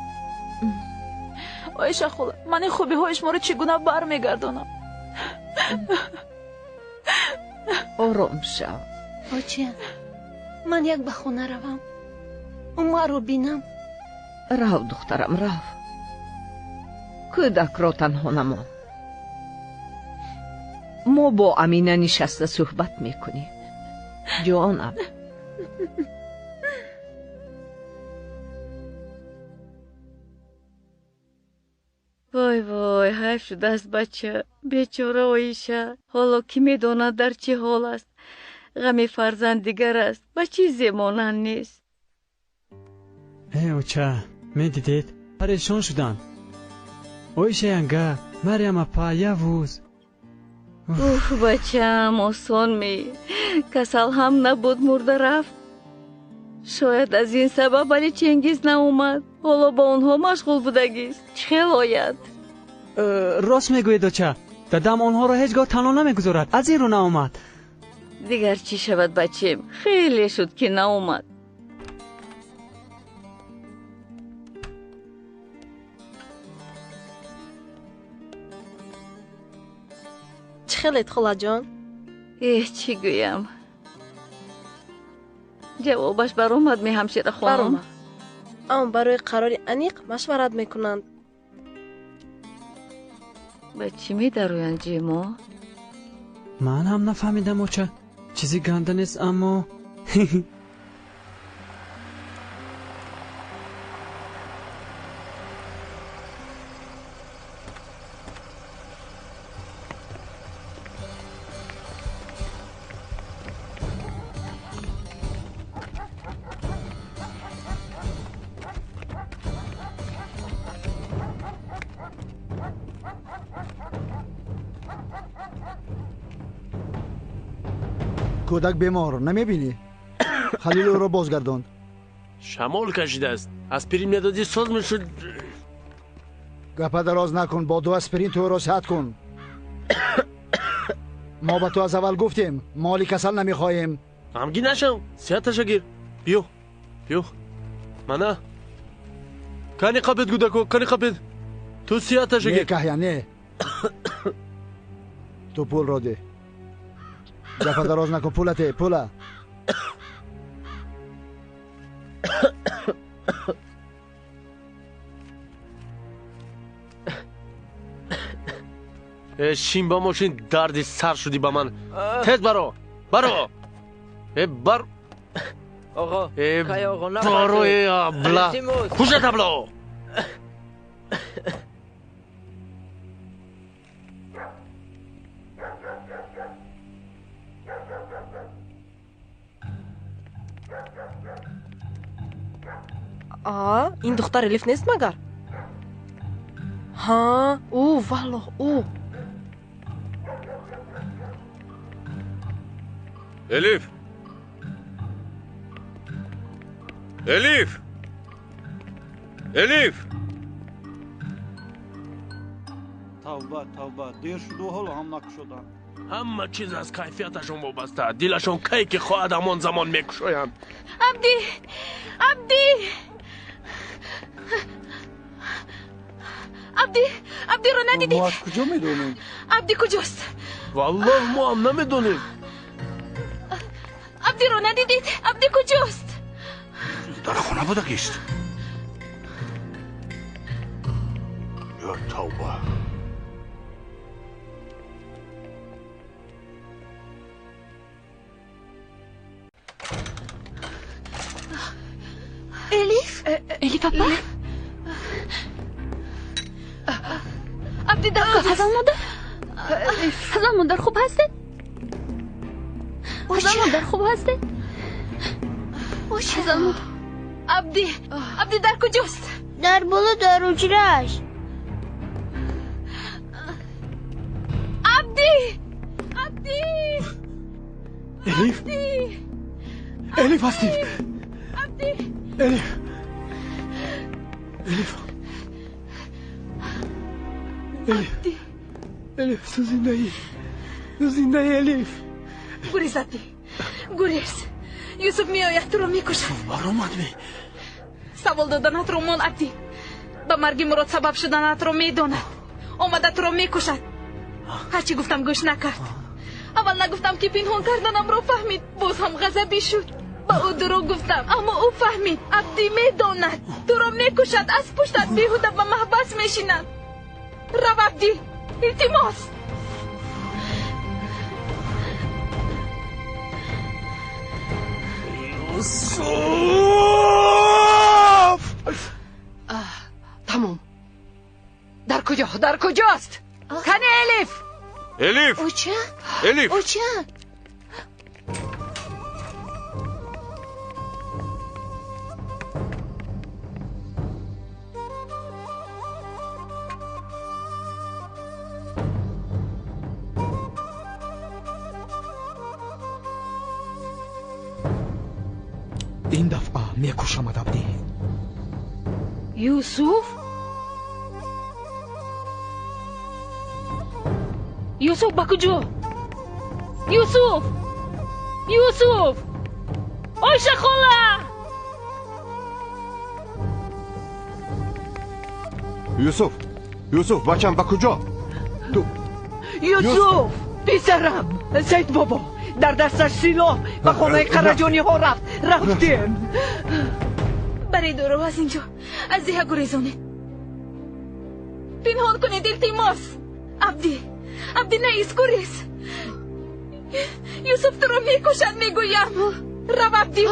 Speaker 4: Оиша хола, ман ин хубиҳои шуморо чӣ гуна бармегардонам?
Speaker 10: Ором шав.
Speaker 17: Оча, ман як ба хона равам. Умарро бинам.
Speaker 10: Рав, духтарам, рав. Кӯдакро танҳо намон. Мо бо Амина нишаста суҳбат мекунем. Ҷонам.
Speaker 2: Вой вой, ҳайф шудааст бача. Бечора Оиша. Ҳоло кӣ медонад дар чӣ ҳол аст. Ғами фарзанд дигар аст, ба чизе монанд нест.
Speaker 7: Э, оча, медидед, парешон шуданд. Оиша янга, Марьям апа, Явуз.
Speaker 2: Уф, бачаам, осон ме. Касал ҳам набуд, мурда рафт. Шояд аз ин сабаб Али Чингиз наомад. Ҳоло ба онҳо машғул будагист. Чӣ хел ояд?
Speaker 7: Рост мегӯед, оча. Дадам онҳоро ҳеҷ гоҳ танҳо намегузорад. Аз ин рӯ наомад.
Speaker 2: Дигар чӣ шавад, бачем? Хеле шуд, ки наомад.
Speaker 9: Чӣ хелед, холаҷон?
Speaker 2: Эҳ, чӣ гӯям? Ҷавобаш баромад, ми ҳамшира хонум?
Speaker 9: Баромад. Аммо барои қарори аниқ машварат мекунанд.
Speaker 2: Ба чӣ медароянд, ҷимо?
Speaker 7: Ман ҳам нафаҳмидам, оча. Чизи ганда нест, аммо
Speaker 13: Кӯдак бемор, намебинӣ? Халил ӯро бозгардонд.
Speaker 6: Шамол кашидааст. Аспирин медодӣ, соз мешуд.
Speaker 13: Гапа дароз накун, бо ду аспирин ту ӯро сиҳат кун. Мо ба ту аз аввал гуфтем, моли касал намехоҳем.
Speaker 6: Ғамгин нашав, сиҳаташа гир. Биё, биё. Мана. Кани қапед, кӯдако, кани қапед. Ту сиҳаташа гир.
Speaker 13: Не, каҳя, не. Ту пулро деҳ. Гапа дароз накун, пула те, пула.
Speaker 6: Э, шин ба мошин, дарди сар шудӣ ба ман. Тез баро, баро. Э, бар.
Speaker 5: Оғо,
Speaker 6: Э,
Speaker 5: кай оғо,
Speaker 6: баро, э, абла. Куша табло.
Speaker 9: А, ин духтар Элиф нест магар? Ҳа, ӯ, валлоҳ, ӯ.
Speaker 11: Элиф! Элиф! Элиф!
Speaker 14: Тавба, тавба, дер шуду ҳоло ҳам накушоданд.
Speaker 6: Ҳама чиз аз кайфияташон вобаста. Дилашон кай ки хоҳад ҳамон замон мекушоянд.
Speaker 4: Абдӣ! Абдӣ! Абдӣ! Абдиро надидед?
Speaker 14: Мо аз куҷо медонем?
Speaker 4: Абдӣ куҷост?
Speaker 6: Валлоҳ, мо ҳам намедонем.
Speaker 4: Абдиро надидед? Абдӣ куҷост?
Speaker 11: Дар хона будагист. Ё тавба!
Speaker 17: Элиф? Элиф апа?
Speaker 4: Абдӣ дар куҷост?
Speaker 8: Ҳазал модар? Ҳазал модар хуб ҳастед? Ҳазал модар хуб ҳастед? Ҳазал модар.
Speaker 4: Абдӣ, Абдӣ дар куҷост?
Speaker 18: Дар боло, дар ҳуҷрааш.
Speaker 4: Абдӣ! Абдӣ!
Speaker 7: Элиф? Элиф ҳастед?
Speaker 4: Абдӣ!
Speaker 7: Элиф! Элиф! Элиф! Элиф, ту зиндаӣ! Ту зиндаӣ, Элиф!
Speaker 4: Гурез, Абдӣ! Гурез! Юсуф меояд, туро мекушад.
Speaker 7: Баромад ме?
Speaker 4: Савол доданатро мон, Абдӣ. Ба марги Мурод сабаб шуданатро медонад. Омада туро мекушад. Ҳарчи гуфтам гӯш накард. Аввал нагуфтам ки пинҳон карданамро фаҳмид, боз ҳам ғазабӣ шуд. Ба ӯ дурӯғ гуфтам, аммо ӯ фаҳмид. Абдӣ медонад. Туро мекушад, аз пуштат беҳуда ба маҳбас мешинад. Рав, Абдӣ, илтимос.
Speaker 3: Юсуф!
Speaker 2: Тамом. Дар куҷо? Дар куҷост? Кани Элиф?
Speaker 11: Элиф!
Speaker 17: Оча?
Speaker 11: Элиф!
Speaker 17: Оча!
Speaker 12: Ин дафъа мекушамад, Абдӣ.
Speaker 15: Юсуф? Юсуф ба куҷо? Юсуф! Юсуф! Ойша хола!
Speaker 19: Юсуф! Юсуф, бачам, ба куҷо? Ту
Speaker 10: Юсуф! Писарам! Саид бобо! Дар дасташ силоҳ ба хонаи Қараҷониҳо рафт. Рафтем.
Speaker 4: Баред ӯро аз инҷо, аз деҳа гурезонед. Пинҳон кунед, илтимос. Абдӣ, Абдӣ, наист, гурез. Юсуф туро мекушад, мегӯям. Рав, Абдӣ.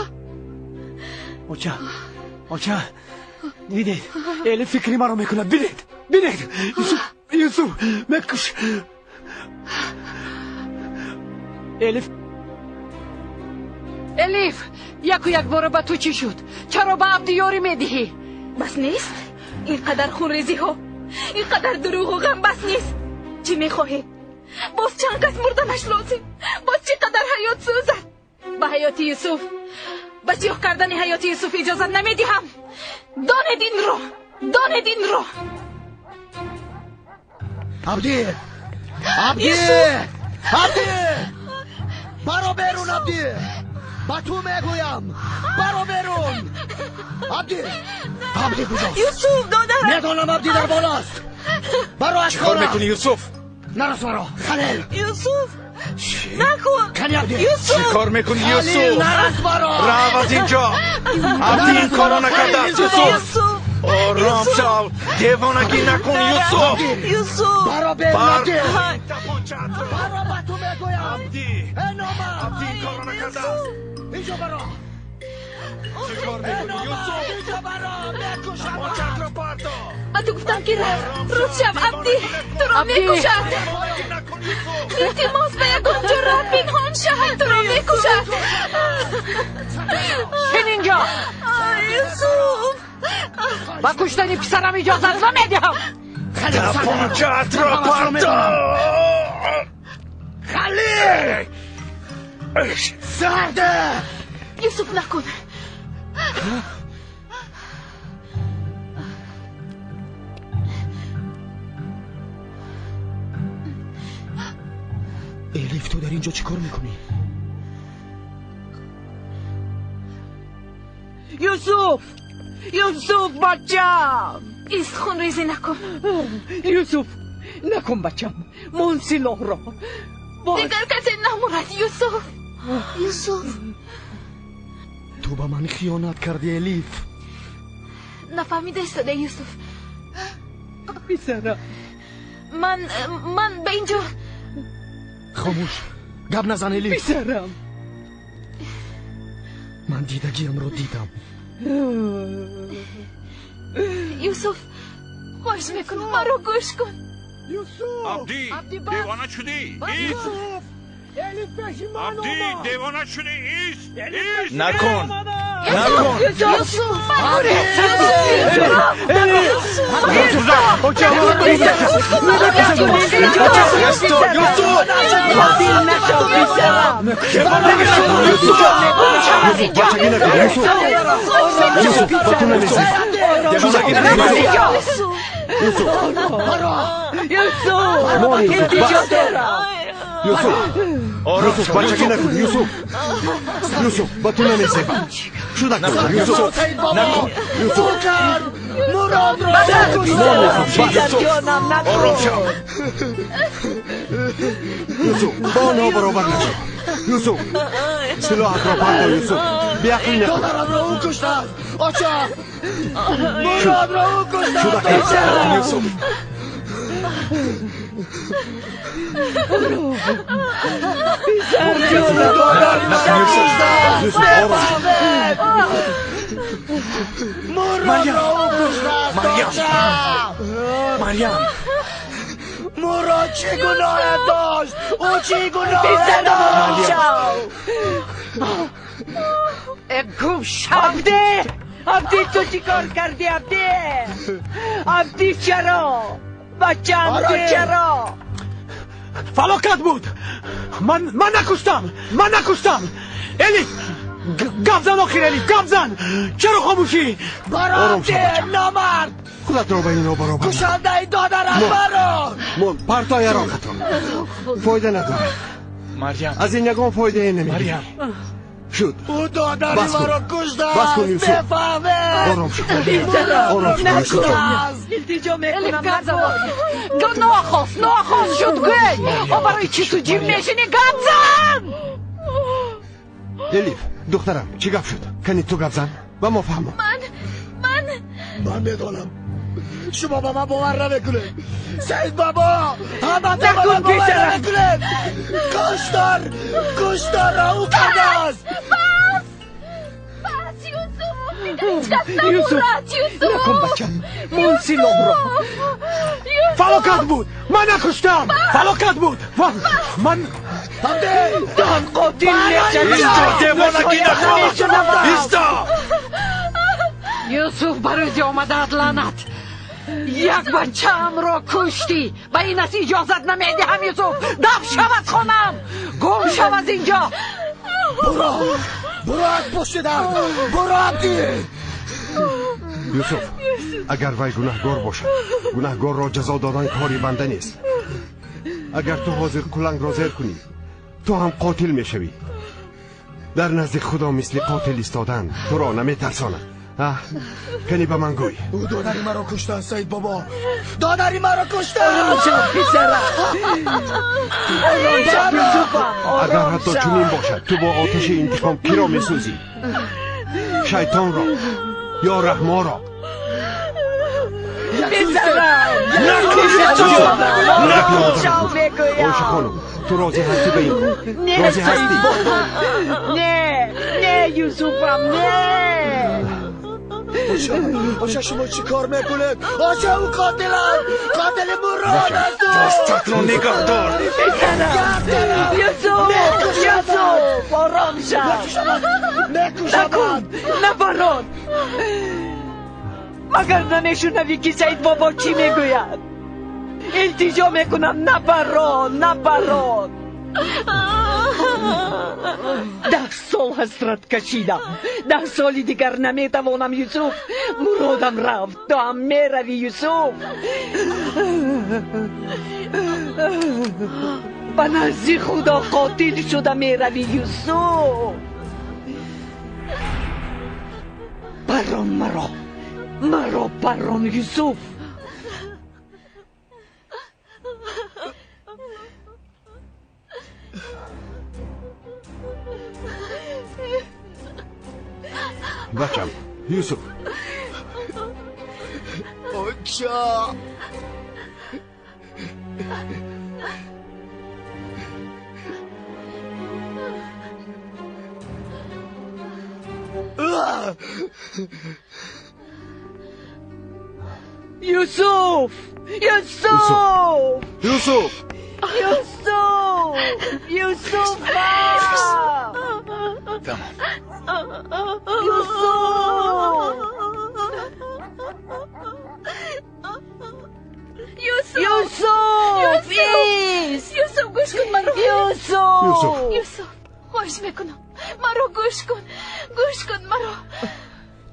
Speaker 7: Оча, оча, дидед, Элиф фикри маро мекунад. Бинед, бинед, Юсуф, Юсуф мекуш. Элиф.
Speaker 2: Элиф, яку якбора ба ту чӣ шуд? Чаро ба Абдӣ ёрӣ медиҳӣ?
Speaker 4: Бас нест? Ин қадар хунрезиҳо, ин қадар дурӯғу ғам бас нест? Чӣ мехоҳед? Боз чанд кас мурданаш лозим? Боз чӣ қадар ҳаёт сӯзад? Ба ҳаёти Юсуф, ба сиёҳ кардани ҳаёти Юсуф иҷозат намедиҳам. Донед инро, донед инро.
Speaker 12: Абдӣ! Абдӣ! Абдӣ! Баро берун, Абдӣ! Ба ту мегӯям! Баро берун! Абдӣ! Абдӣ куҷост?
Speaker 4: Юсуф, додарам!
Speaker 12: Медонам, Абдӣ дар болост! Баро аз
Speaker 3: Чӣ кор
Speaker 12: хона!
Speaker 3: мекунӣ, Юсуф?
Speaker 12: Нарас маро! Халил!
Speaker 4: Юсуф! Накун!
Speaker 12: Кани Абдӣ!
Speaker 4: Юсуф!
Speaker 3: Чӣ кор мекунӣ,
Speaker 12: Халил,
Speaker 3: Юсуф?
Speaker 12: нарас маро!
Speaker 3: Рав аз инҷо! Абдӣ ин корро накардааст, Юсуф!
Speaker 4: Юсуф!
Speaker 3: Ором шав! Девонагӣ накун, Юсуф!
Speaker 4: Юсуф!
Speaker 12: Баро берун, Абдӣ!
Speaker 3: Тапончаатро!
Speaker 12: Баро, ба ту мегӯям!
Speaker 3: Абдӣ!
Speaker 12: Э, номард!
Speaker 3: Абдӣ ин корро накардааст!
Speaker 12: Инҷо баро!
Speaker 3: Чӣ кор мекунӣ, Юсуф?
Speaker 12: Инҷо баро! Мекушам!
Speaker 3: Тапончаатро парто!
Speaker 4: Ба ту гуфтам ки рав! Рӯз шав, Абдӣ! Туро мекушад!
Speaker 3: Девонагӣ накун, Юсуф!
Speaker 4: Илтимос, ба ягон ҷо рав, пинҳон шав! Туро мекушад!
Speaker 2: Шин инҷо!
Speaker 4: Юсуф!
Speaker 2: Ба куштани писарам иҷозат намедиҳам.
Speaker 3: Тапончаатро парто!
Speaker 12: Халил! Сарде!
Speaker 4: Юсуф, накун!
Speaker 12: Элиф, ту дар инҷо чӣ кор мекунӣ?
Speaker 10: Юсуф! Юсуф, бачам!
Speaker 4: Ист, хунрезӣ накун.
Speaker 10: Юсуф, накун бачам. Мон силоҳро.
Speaker 4: Дигар касе намурад, Юсуф. Юсуф.
Speaker 12: Ту ба ман хиёнат кардӣ, Элиф.
Speaker 4: Нафаҳмида истода, Юсуф.
Speaker 10: Писарам.
Speaker 4: Ман ба инҷо.
Speaker 12: Хомӯш, гап назан, Элиф.
Speaker 10: Писарам.
Speaker 12: Ман дидагиамро дидам.
Speaker 4: Юсуф, хоҳиш мекунам, маро гӯш кун.
Speaker 7: Юсуф!
Speaker 11: Абдӣ, девона шудӣ? Ист! Абдӣ, девона шудӣ? Ист! Ист!
Speaker 3: Накун! Накун!
Speaker 4: Юсуф!
Speaker 19: Юсуф, Юсуф, бачагӣ накун, Юсуф. Юсуф, ба ту намезебам. Шуда кун, Юсуф.
Speaker 3: Накун!
Speaker 19: Юсуф.
Speaker 10: Муродро
Speaker 3: Ором шав!
Speaker 19: Юсуф, ба онҳо баробар нашав. Юсуф, силоҳатро партов, Юсуф. Беақлӣ накун.
Speaker 12: Додарамро ӯ куштааст, оча! Муродро ӯ
Speaker 19: Шуда
Speaker 12: куштааст,
Speaker 19: кун,
Speaker 12: оча!
Speaker 3: Юсуф!
Speaker 19: Юсуф, ором шав.
Speaker 12: Муродро ӯ куштааст,
Speaker 3: Марьям!
Speaker 12: оча!
Speaker 3: Марьям!
Speaker 12: Мурод чӣ гуноҳе дошт? Ӯ чӣ гуноҳе дошт?
Speaker 2: Гум шав!
Speaker 10: Абдӣ! Абдӣ, ту чӣ кор кардӣ, Абдӣ? Абдӣ, чаро? Бачаамро чаро?
Speaker 7: Фалокат буд. Ман накуштам, ман накуштам. Элиф, гап зан охир, Элиф, гап зан. Чаро хомӯшӣ?
Speaker 19: Ором шав,
Speaker 12: Бароти
Speaker 19: бачам.
Speaker 12: номард!
Speaker 19: Худатро ба инҳо баробар накун.
Speaker 12: Кушандаи додарам маро!
Speaker 19: Мон, парто яроқатро. Фоида надорад.
Speaker 3: Марьям!
Speaker 19: Аз ин ягон фоидае намегирӣ.
Speaker 3: Марьям!
Speaker 19: Шуд.
Speaker 12: Ӯ додари
Speaker 19: Бас кун.
Speaker 12: маро
Speaker 19: Бас кун,
Speaker 12: куштааст!
Speaker 19: Юсуф.
Speaker 12: Бефаҳмед!
Speaker 19: Ором шав. Ором шав, Юсуф.
Speaker 10: Илтиҷо
Speaker 2: Элиф,
Speaker 10: мекунам,
Speaker 2: гап зан!
Speaker 10: накун.
Speaker 2: Нохост, нохост шуд, гӯй! О, барои чӣ ту ҷим мешинӣ? Гап зан!
Speaker 19: Элиф, духтарам, чӣ гап шуд? Кани ту гап зан, ба мо фаҳмон.
Speaker 4: Ман
Speaker 12: Ман медонам. Шумо ба ман бовар намекунед. Саид бабо, ҳаматон ба ман
Speaker 10: Накун,
Speaker 12: бовар
Speaker 10: писарам.
Speaker 12: намекунед. Куштор, кушторро ӯ кардааст.
Speaker 4: бас! Бас, Юсуф! Дигар ҳеҷ кас
Speaker 10: Юсуф,
Speaker 4: намурад, Юсуф!
Speaker 10: накун, бачам. Мон силоҳро.
Speaker 4: Юсуф!
Speaker 7: Фалокат буд. Ман накуштам. Фалокат буд. Ман
Speaker 12: Абдӣ!
Speaker 10: Ту ҳам қотил мешавӣ.
Speaker 3: Исто, девонагӣ накун! Исто!
Speaker 2: Юсуф, ба рӯзи омадаат лаънат! Як бачаамро куштӣ! Ба ин аст иҷозат намедиҳам, Юсуф! Даф шав аз хонам! Гум шав аз инҷо!
Speaker 12: Буро! Буро аз пушти дар! Буро, Абдӣ!
Speaker 19: Юсуф, агар вай гунаҳгор бошад, гунаҳгорро ҷазо додан кори банда нест. Агар ту ҳозир кулангро зер кунӣ, ту ҳам қотил мешавӣ. Дар назди худо мисли қотил истодан туро наметарсонад. Аҳ, кани ба ман гӯй.
Speaker 12: Ӯ додари маро куштааст, Саид бобо! Додари маро
Speaker 10: Ором
Speaker 12: куштааст!
Speaker 10: шав, писарам. Ором шав, Юсуфам.
Speaker 19: Агар
Speaker 10: Ором
Speaker 19: ҳатто
Speaker 10: шав.
Speaker 19: чунин бошад, ту бо оташи интиқом киро месӯзӣ? Шайтонро ё раҳмонро?
Speaker 10: Писарам.
Speaker 3: Накун, Юсуф! Накун!
Speaker 10: Шав мегӯям.
Speaker 19: Оиша хонум, ту розӣ ҳастӣ ба ин кор?
Speaker 10: Не,
Speaker 19: Розӣ
Speaker 10: Саид
Speaker 19: ҳастӣ?
Speaker 10: бобо. Не, не, Юсуфам, не.
Speaker 12: Оча, оча, шумо чӣ кор мекунед? Оча, ӯ қотил аст! Қотили Мурод аст ӯ!
Speaker 3: Дастатро нигаҳ дор!
Speaker 10: Писарам. Юсуф, Юсуф, ором шав.
Speaker 12: Мекушамад! Мекушамад!
Speaker 10: Накун, набарон. Магар намешунавӣ, ки Саид бобо чӣ мегӯяд? Илтиҷо мекунам, набарон, набарон. 10 сол ҳасрат кашидам. 10 соли дигар наметавонам, Юсуф. Муродам рафт, ту ҳам меравӣ, Юсуф. Ба назди Худо қотил шуда меравӣ, Юсуф. Паррон маро, маро паррон, Юсуф.
Speaker 19: Бачам, Юсуф.
Speaker 12: Оча!
Speaker 10: Юсуф! Юсуф!
Speaker 19: Юсуф!
Speaker 10: Юсуф! Юсуф!
Speaker 3: Тамом.
Speaker 10: Юсуф!
Speaker 4: Юсуф!
Speaker 10: Юсуф!
Speaker 4: Юсуф, гӯш кун маро.
Speaker 10: Юсуф!
Speaker 4: Юсуф, хоҳиш мекунам. Маро гӯш кун. Гӯш кун маро.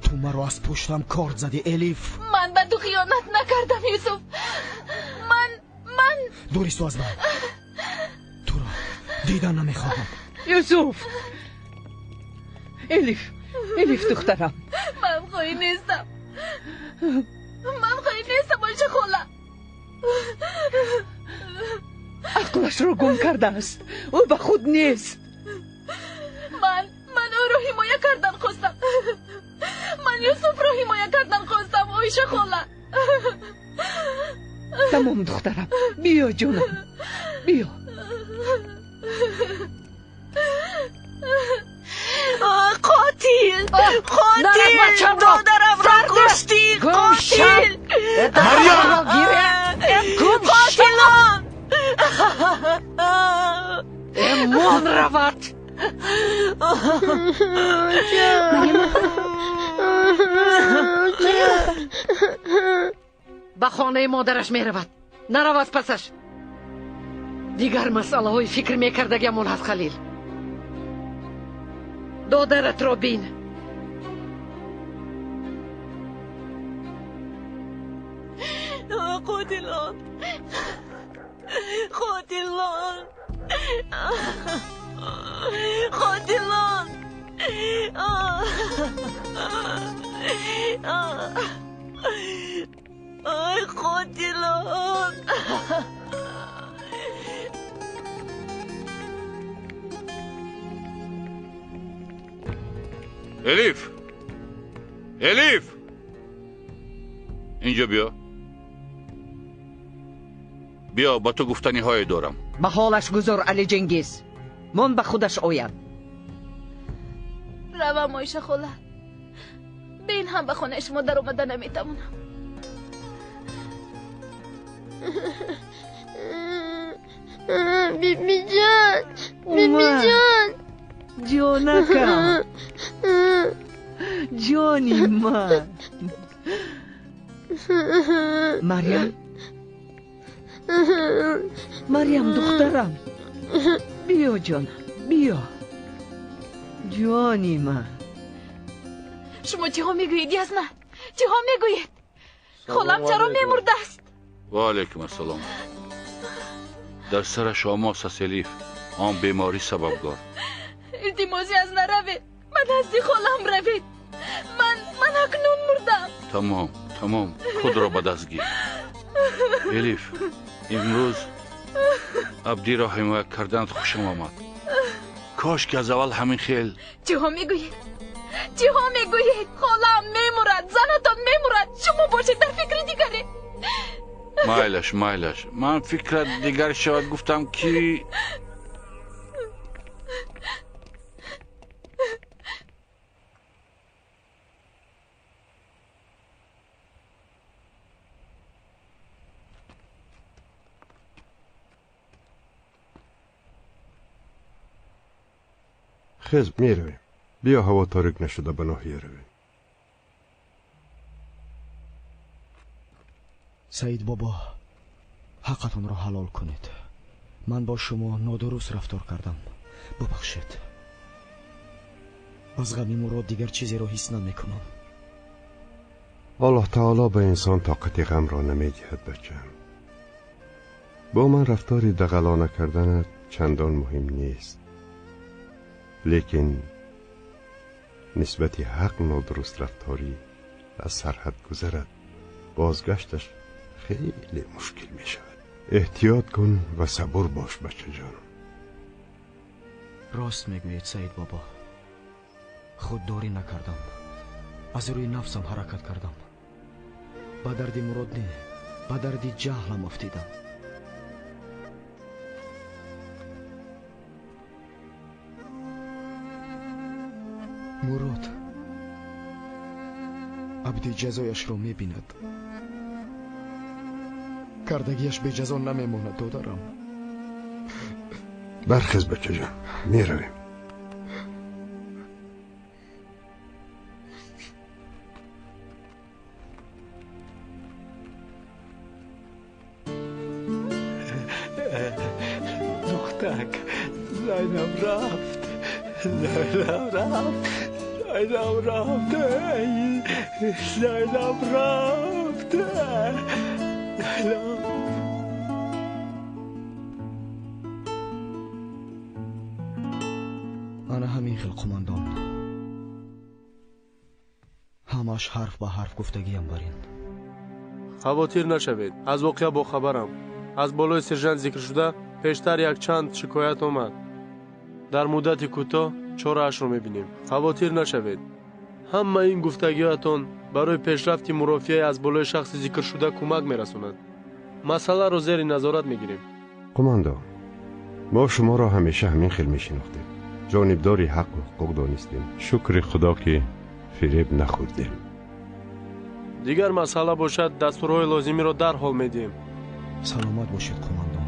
Speaker 12: Ту маро аз пуштам корд задӣ, Элиф.
Speaker 4: Ман ба ту хиёнат накардам, Юсуф. Ман
Speaker 12: дуристу аз ман. Туро дидан намехоҳам.
Speaker 10: Юсуф! Элиф, Элиф духтарам.
Speaker 4: Ман хоин нестам. Ман хоин нестам, Оиша хола.
Speaker 10: Ақлашро гум кардааст. Ӯ ба худ нест.
Speaker 4: Ман ӯро ҳимоя кардан хостам. Ман Юсуфро ҳимоя кардан хостам, Оиша хола.
Speaker 10: Тамом, духтарам. Биё, ҷонам. Биё.
Speaker 17: Қотил! Қотил! Додарамро куштӣ! Қотил!
Speaker 3: Марьям!
Speaker 17: Қотилон!
Speaker 2: Эмон равад! Ба хонаи модараш меравад. Наравад пасаш. Дигар масъалаҳои фикр мекардагиамон ҳаст, Халил. Додаратро бин.
Speaker 17: Қотилон! Қотилон! Қотилон! Ой, қотилон!
Speaker 11: Элиф! Элиф! Инҷо биё. Биё, ба ту гуфтаниҳое дорам.
Speaker 10: Ба ҳолаш гузор, Али Ҷенгиз. Мон ба худаш ояд.
Speaker 4: Равам, Оиша хола. Бе ин ҳам ба хонаи шумо даромада наметавонам.
Speaker 18: Бибиҷон, бибиҷон.
Speaker 10: Ҷонакам, ҷони ман. Марьям, Марьям, духтарам, биё, ҷонам, биё, ҷони ман.
Speaker 4: Шумо чиҳо мегӯед, Язна? Чиҳо мегӯед? Холам чаро мемурдааст?
Speaker 11: Ва алайкум ассалом. Дар сараш омос аст, Элиф. Он беморӣ сабабгор.
Speaker 4: Илтимоси, аз наравед. Ба назди холам равед. Ман акнун мурдам.
Speaker 11: Тамом, тамом, худро ба даст гир. Элиф, имрӯз Абдиро ҳимоя карданат хушам омад. Кош ки аз аввал ҳамин хел.
Speaker 4: Чиҳо мегӯед? Чиҳо мегӯед? Холам мемурад, занатон мемурад. Шумо бошед дар фикри дигаре.
Speaker 11: Майлаш, майлаш. Ман фикрат дигар шавад, гуфтам ки
Speaker 19: Хез, меравем. Биё, ҳаво торик нашуда ба ноҳия равем.
Speaker 12: Саид бобо, ҳаққатонро ҳалол кунед. Ман бо шумо нодуруст рафтор кардам. Бубахшед. Аз ғами Мурод дигар чизеро ҳис намекунам.
Speaker 19: Аллоҳ таоло ба инсон тоқати ғамро намедиҳад, бачам. Бо ман рафтори дағалона карданат чандон муҳим нест, лекин нисбати ҳақ нодуруст рафторӣ аз сарҳад гузарад, бозгашташ хеле мушкил мешавад. Эҳтиёт кун ва сабур бош, бачаҷон.
Speaker 12: Рост мегӯед, Саид бобо. Худдорӣ накардам, аз рӯи нафсам ҳаракат кардам. Ба дарди Мурод не, ба дарди ҷаҳлам афтидам. Мурод Абди ҷазояшро мебинад. Кардагиаш беҷазо намемонад, додарам.
Speaker 19: Бархез, бачаҷон, меравем.
Speaker 7: Духтак, Зайнаб рафт, Зайнаб рафт, Зайнаб рафт, Зайнаб рафт, Зайнаб.
Speaker 12: Ана ҳамин хел, қумандон. Ҳамаш ҳарф ба ҳарф гуфтагиам бар ин.
Speaker 6: Хавотир нашавед, аз воқеа бохабарам. Аз болои сержант зикршуда пештар якчанд шикоят омад. Дар муддати кӯтоҳ чораашро мебинем. Хавотир нашавед. Ҳама ин гуфтагиҳоятон барои пешрафти мурофиаи аз болои шахси зикршуда кӯмак мерасонад. Масъаларо зери назорат мегирем.
Speaker 19: Қумандон, мо шуморо ҳамеша ҳамин хел мешинохтем. Ҷонибдори ҳаққу ҳуқуқ донистем. Шукри Худо, ки фиреб нахӯрдем.
Speaker 6: Дигар масъала бошад, дастурҳои лозимиро дарҳол медиҳем.
Speaker 12: Саломат бошед, қумандон.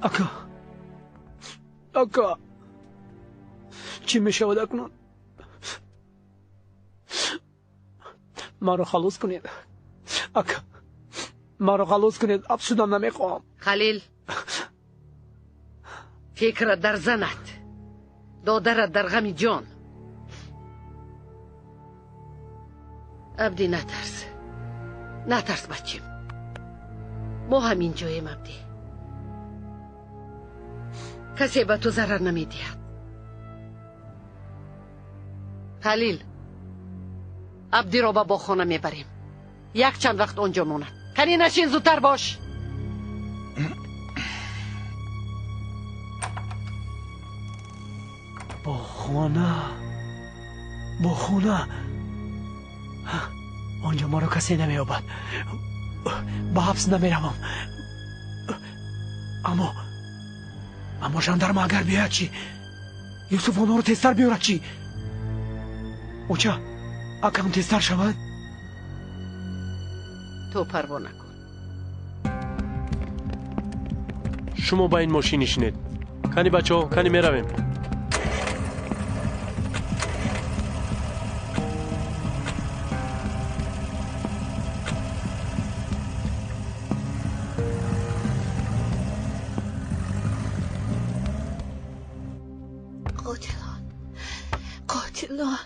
Speaker 7: Ака, ака, чӣ мешавад акнун? Маро халос кунед, ака, маро халос кунед, абс шудан намехоҳам.
Speaker 2: Халил, фикрат дар занат, додарат дар ғами ҷон. Абдӣ, натарс, натарс, бачим. Мо ҳамин ҷоем, Абдӣ. Касе ба ту зарар намедиҳад. Халил, Абдиро ба боғхона мебарем. Якчанд вақт он ҷо монад. Кани нашин, зудтар бош.
Speaker 7: Боғхона, боғхона, он ҷо маро касе намеёбад, ба ҳабс намеравам. Аммо жандарма агар биёяд чӣ? Юсуф онҳоро тезтар биёрад чӣ? Оча, акам тезтар шавад?
Speaker 2: Ту парво накун.
Speaker 6: Шумо ба ин мошин нишинед. Кани, бачаҳо, кани меравем.
Speaker 17: Қотилон, қотилон,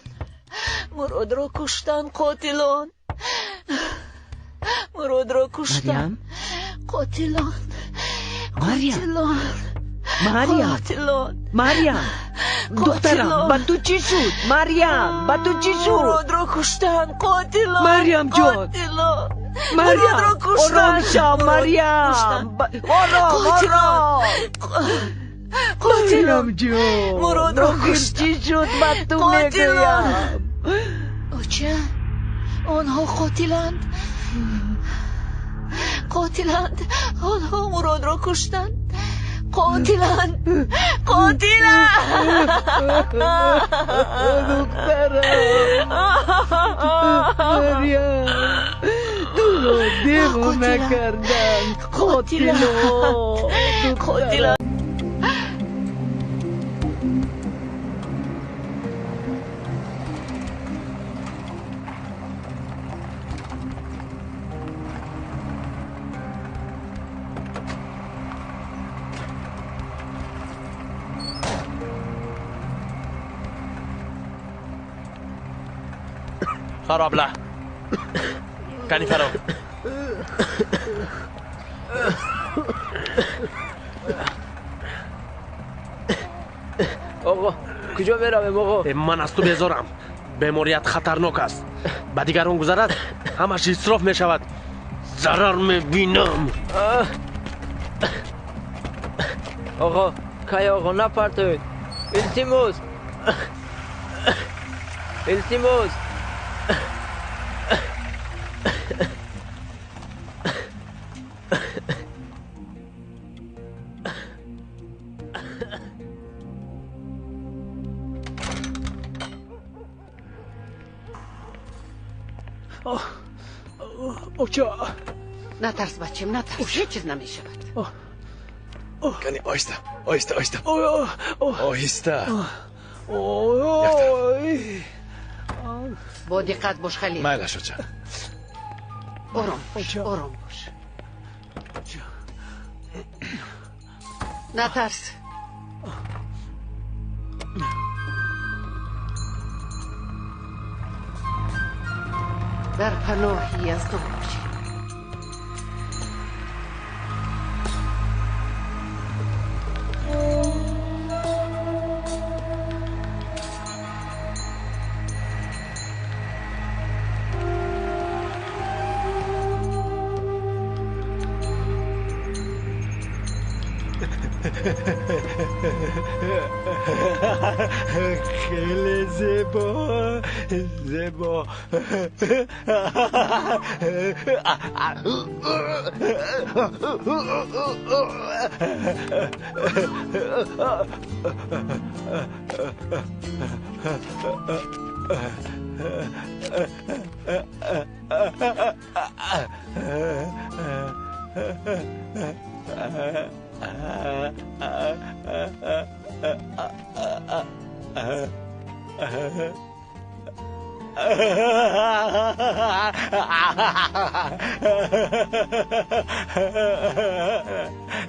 Speaker 17: Муродро куштан, қотилон, Муродро куштан, қотилон, қотилон,
Speaker 10: Марьям,
Speaker 17: қотилон.
Speaker 10: Марьям, духтарам, ба ту чӣ шуд? Марьям, ба ту чӣ шуд?
Speaker 17: Муродро куштан, қотилон,
Speaker 10: Марьям ҷон,
Speaker 17: қотилон,
Speaker 10: Марьям,
Speaker 17: Муродро куштан,
Speaker 10: ором шав,
Speaker 17: Муродро
Speaker 10: Марьям,
Speaker 17: куштан.
Speaker 10: Ором,
Speaker 17: Қотилон,
Speaker 10: ором.
Speaker 17: қотилон,
Speaker 10: Марьям ҷон,
Speaker 17: Муродро
Speaker 10: охир
Speaker 17: куштан,
Speaker 10: чӣ шуд ба ту
Speaker 17: қотилон.
Speaker 10: мегӯям?
Speaker 17: Оча, онҳо қотиланд, қотиланд, онҳо Муродро куштанд, қотиланд, қотиланд.
Speaker 10: Духтарам, Марьям, туро девона карданд, қотилон,
Speaker 17: қотилон.
Speaker 5: Фаро, абла. Кани фаро.
Speaker 10: Оғо, куҷо меравем, оғо?
Speaker 5: Ман аз ту безорам. Беморият хатарнок аст. Ба дигарон гузарад, ҳамаш исроф мешавад. Зарар мебинам.
Speaker 10: Оғо, кай оғо, напартоед. Илтимос. Илтимос.
Speaker 2: Натарс, бачем, натарс. Ҳеҷ чиз намешавад.
Speaker 3: Кани, оҳиста, оҳиста, оҳиста. Оҳиста.
Speaker 2: Бо диққат бош, Халил.
Speaker 3: Майлаш, оча.
Speaker 2: Ором бош, ором бош. Натарс. Дар паноҳи Яздон бошед.
Speaker 7: خیلی زیبا زیبا.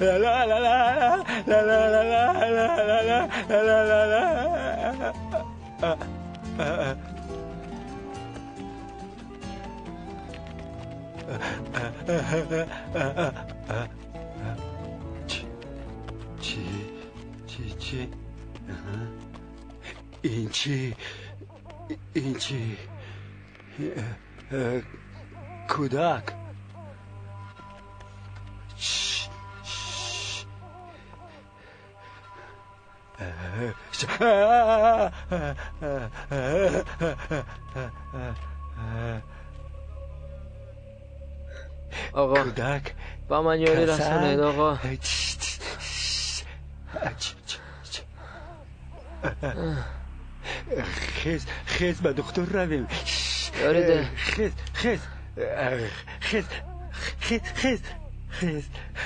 Speaker 7: لا لا لا لا لا لا لا لا لا لا لا. چی چی چی این چی این چی کودک
Speaker 10: آقا
Speaker 7: کودک
Speaker 10: با من یاری رسانید آقا.
Speaker 7: خیز خیز به دکتر رویم.
Speaker 10: یاری
Speaker 7: خیز خیز خیز خیز خیز خیز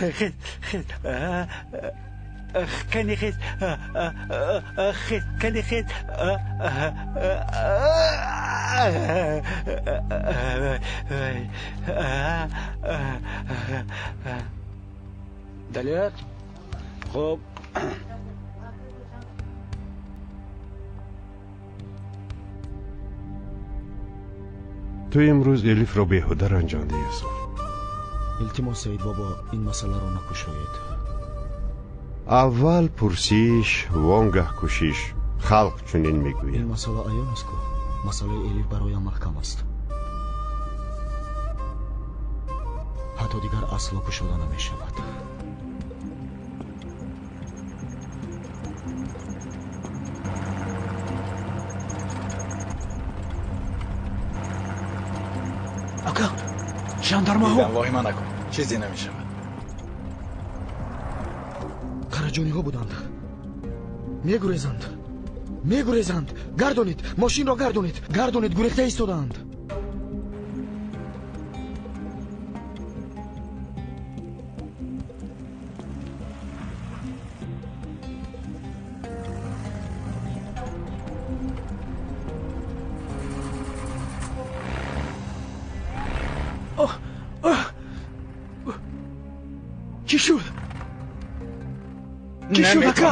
Speaker 7: خیز خیز کنی خیز خیز کنی خیز.
Speaker 13: دلیر خب
Speaker 19: ту имрӯз Элифро беҳуда ранҷондӣ, Юсуф.
Speaker 12: Илтимос, Саид бобо, ин масъаларо накушоед.
Speaker 19: Аввал пурсиш, вонгаҳ кӯшиш. Халқ чунин мегӯяд.
Speaker 12: Ин масъала аён аст ку. Масъалаи Элиф бароям маҳкам аст. Ҳатто дигар асло кушода намешавад.
Speaker 7: Ака, жандармаҳо.
Speaker 3: Дидам, воҳима накун, чизе намешавад.
Speaker 12: Қараҷониҳо буданд. Мегурезанд, мегурезанд. Гардонед, мошинро гардонед, гардонед, гурехта истодаанд.
Speaker 7: Чӣ шуд? Чӣ шуд, ака?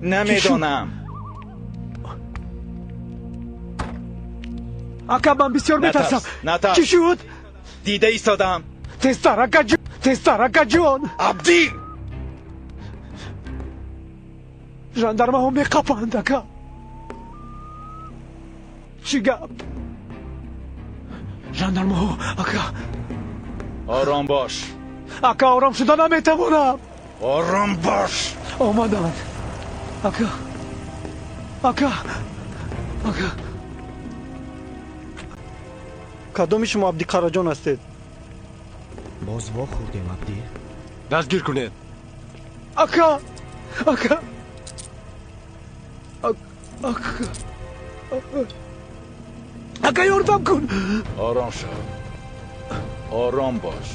Speaker 3: Намедонам.
Speaker 7: Ака, ман бисёр метарсам.
Speaker 3: Натарс.
Speaker 7: Чӣ шуд?
Speaker 3: Дида истодам.
Speaker 7: Тезтар, акаҷон, тезтар, акаҷон.
Speaker 3: Абдӣ!
Speaker 7: Жандармаҳо меқапанд, ака. Чӣ гап? Жандармаҳо, ака.
Speaker 3: Ором бош.
Speaker 7: Ака, ором шуда наметавонам.
Speaker 3: Ором бош.
Speaker 7: Омаданд. Ака. Ака. Ака.
Speaker 14: Кадоми шумо Абди Қараҷон ҳастед?
Speaker 12: Боз вохӯрдем, Абдӣ.
Speaker 6: Дастгир кунед.
Speaker 7: Ака! Ака! Ака! Ака, ёрдам кун!
Speaker 3: Ором шав. Ором бош.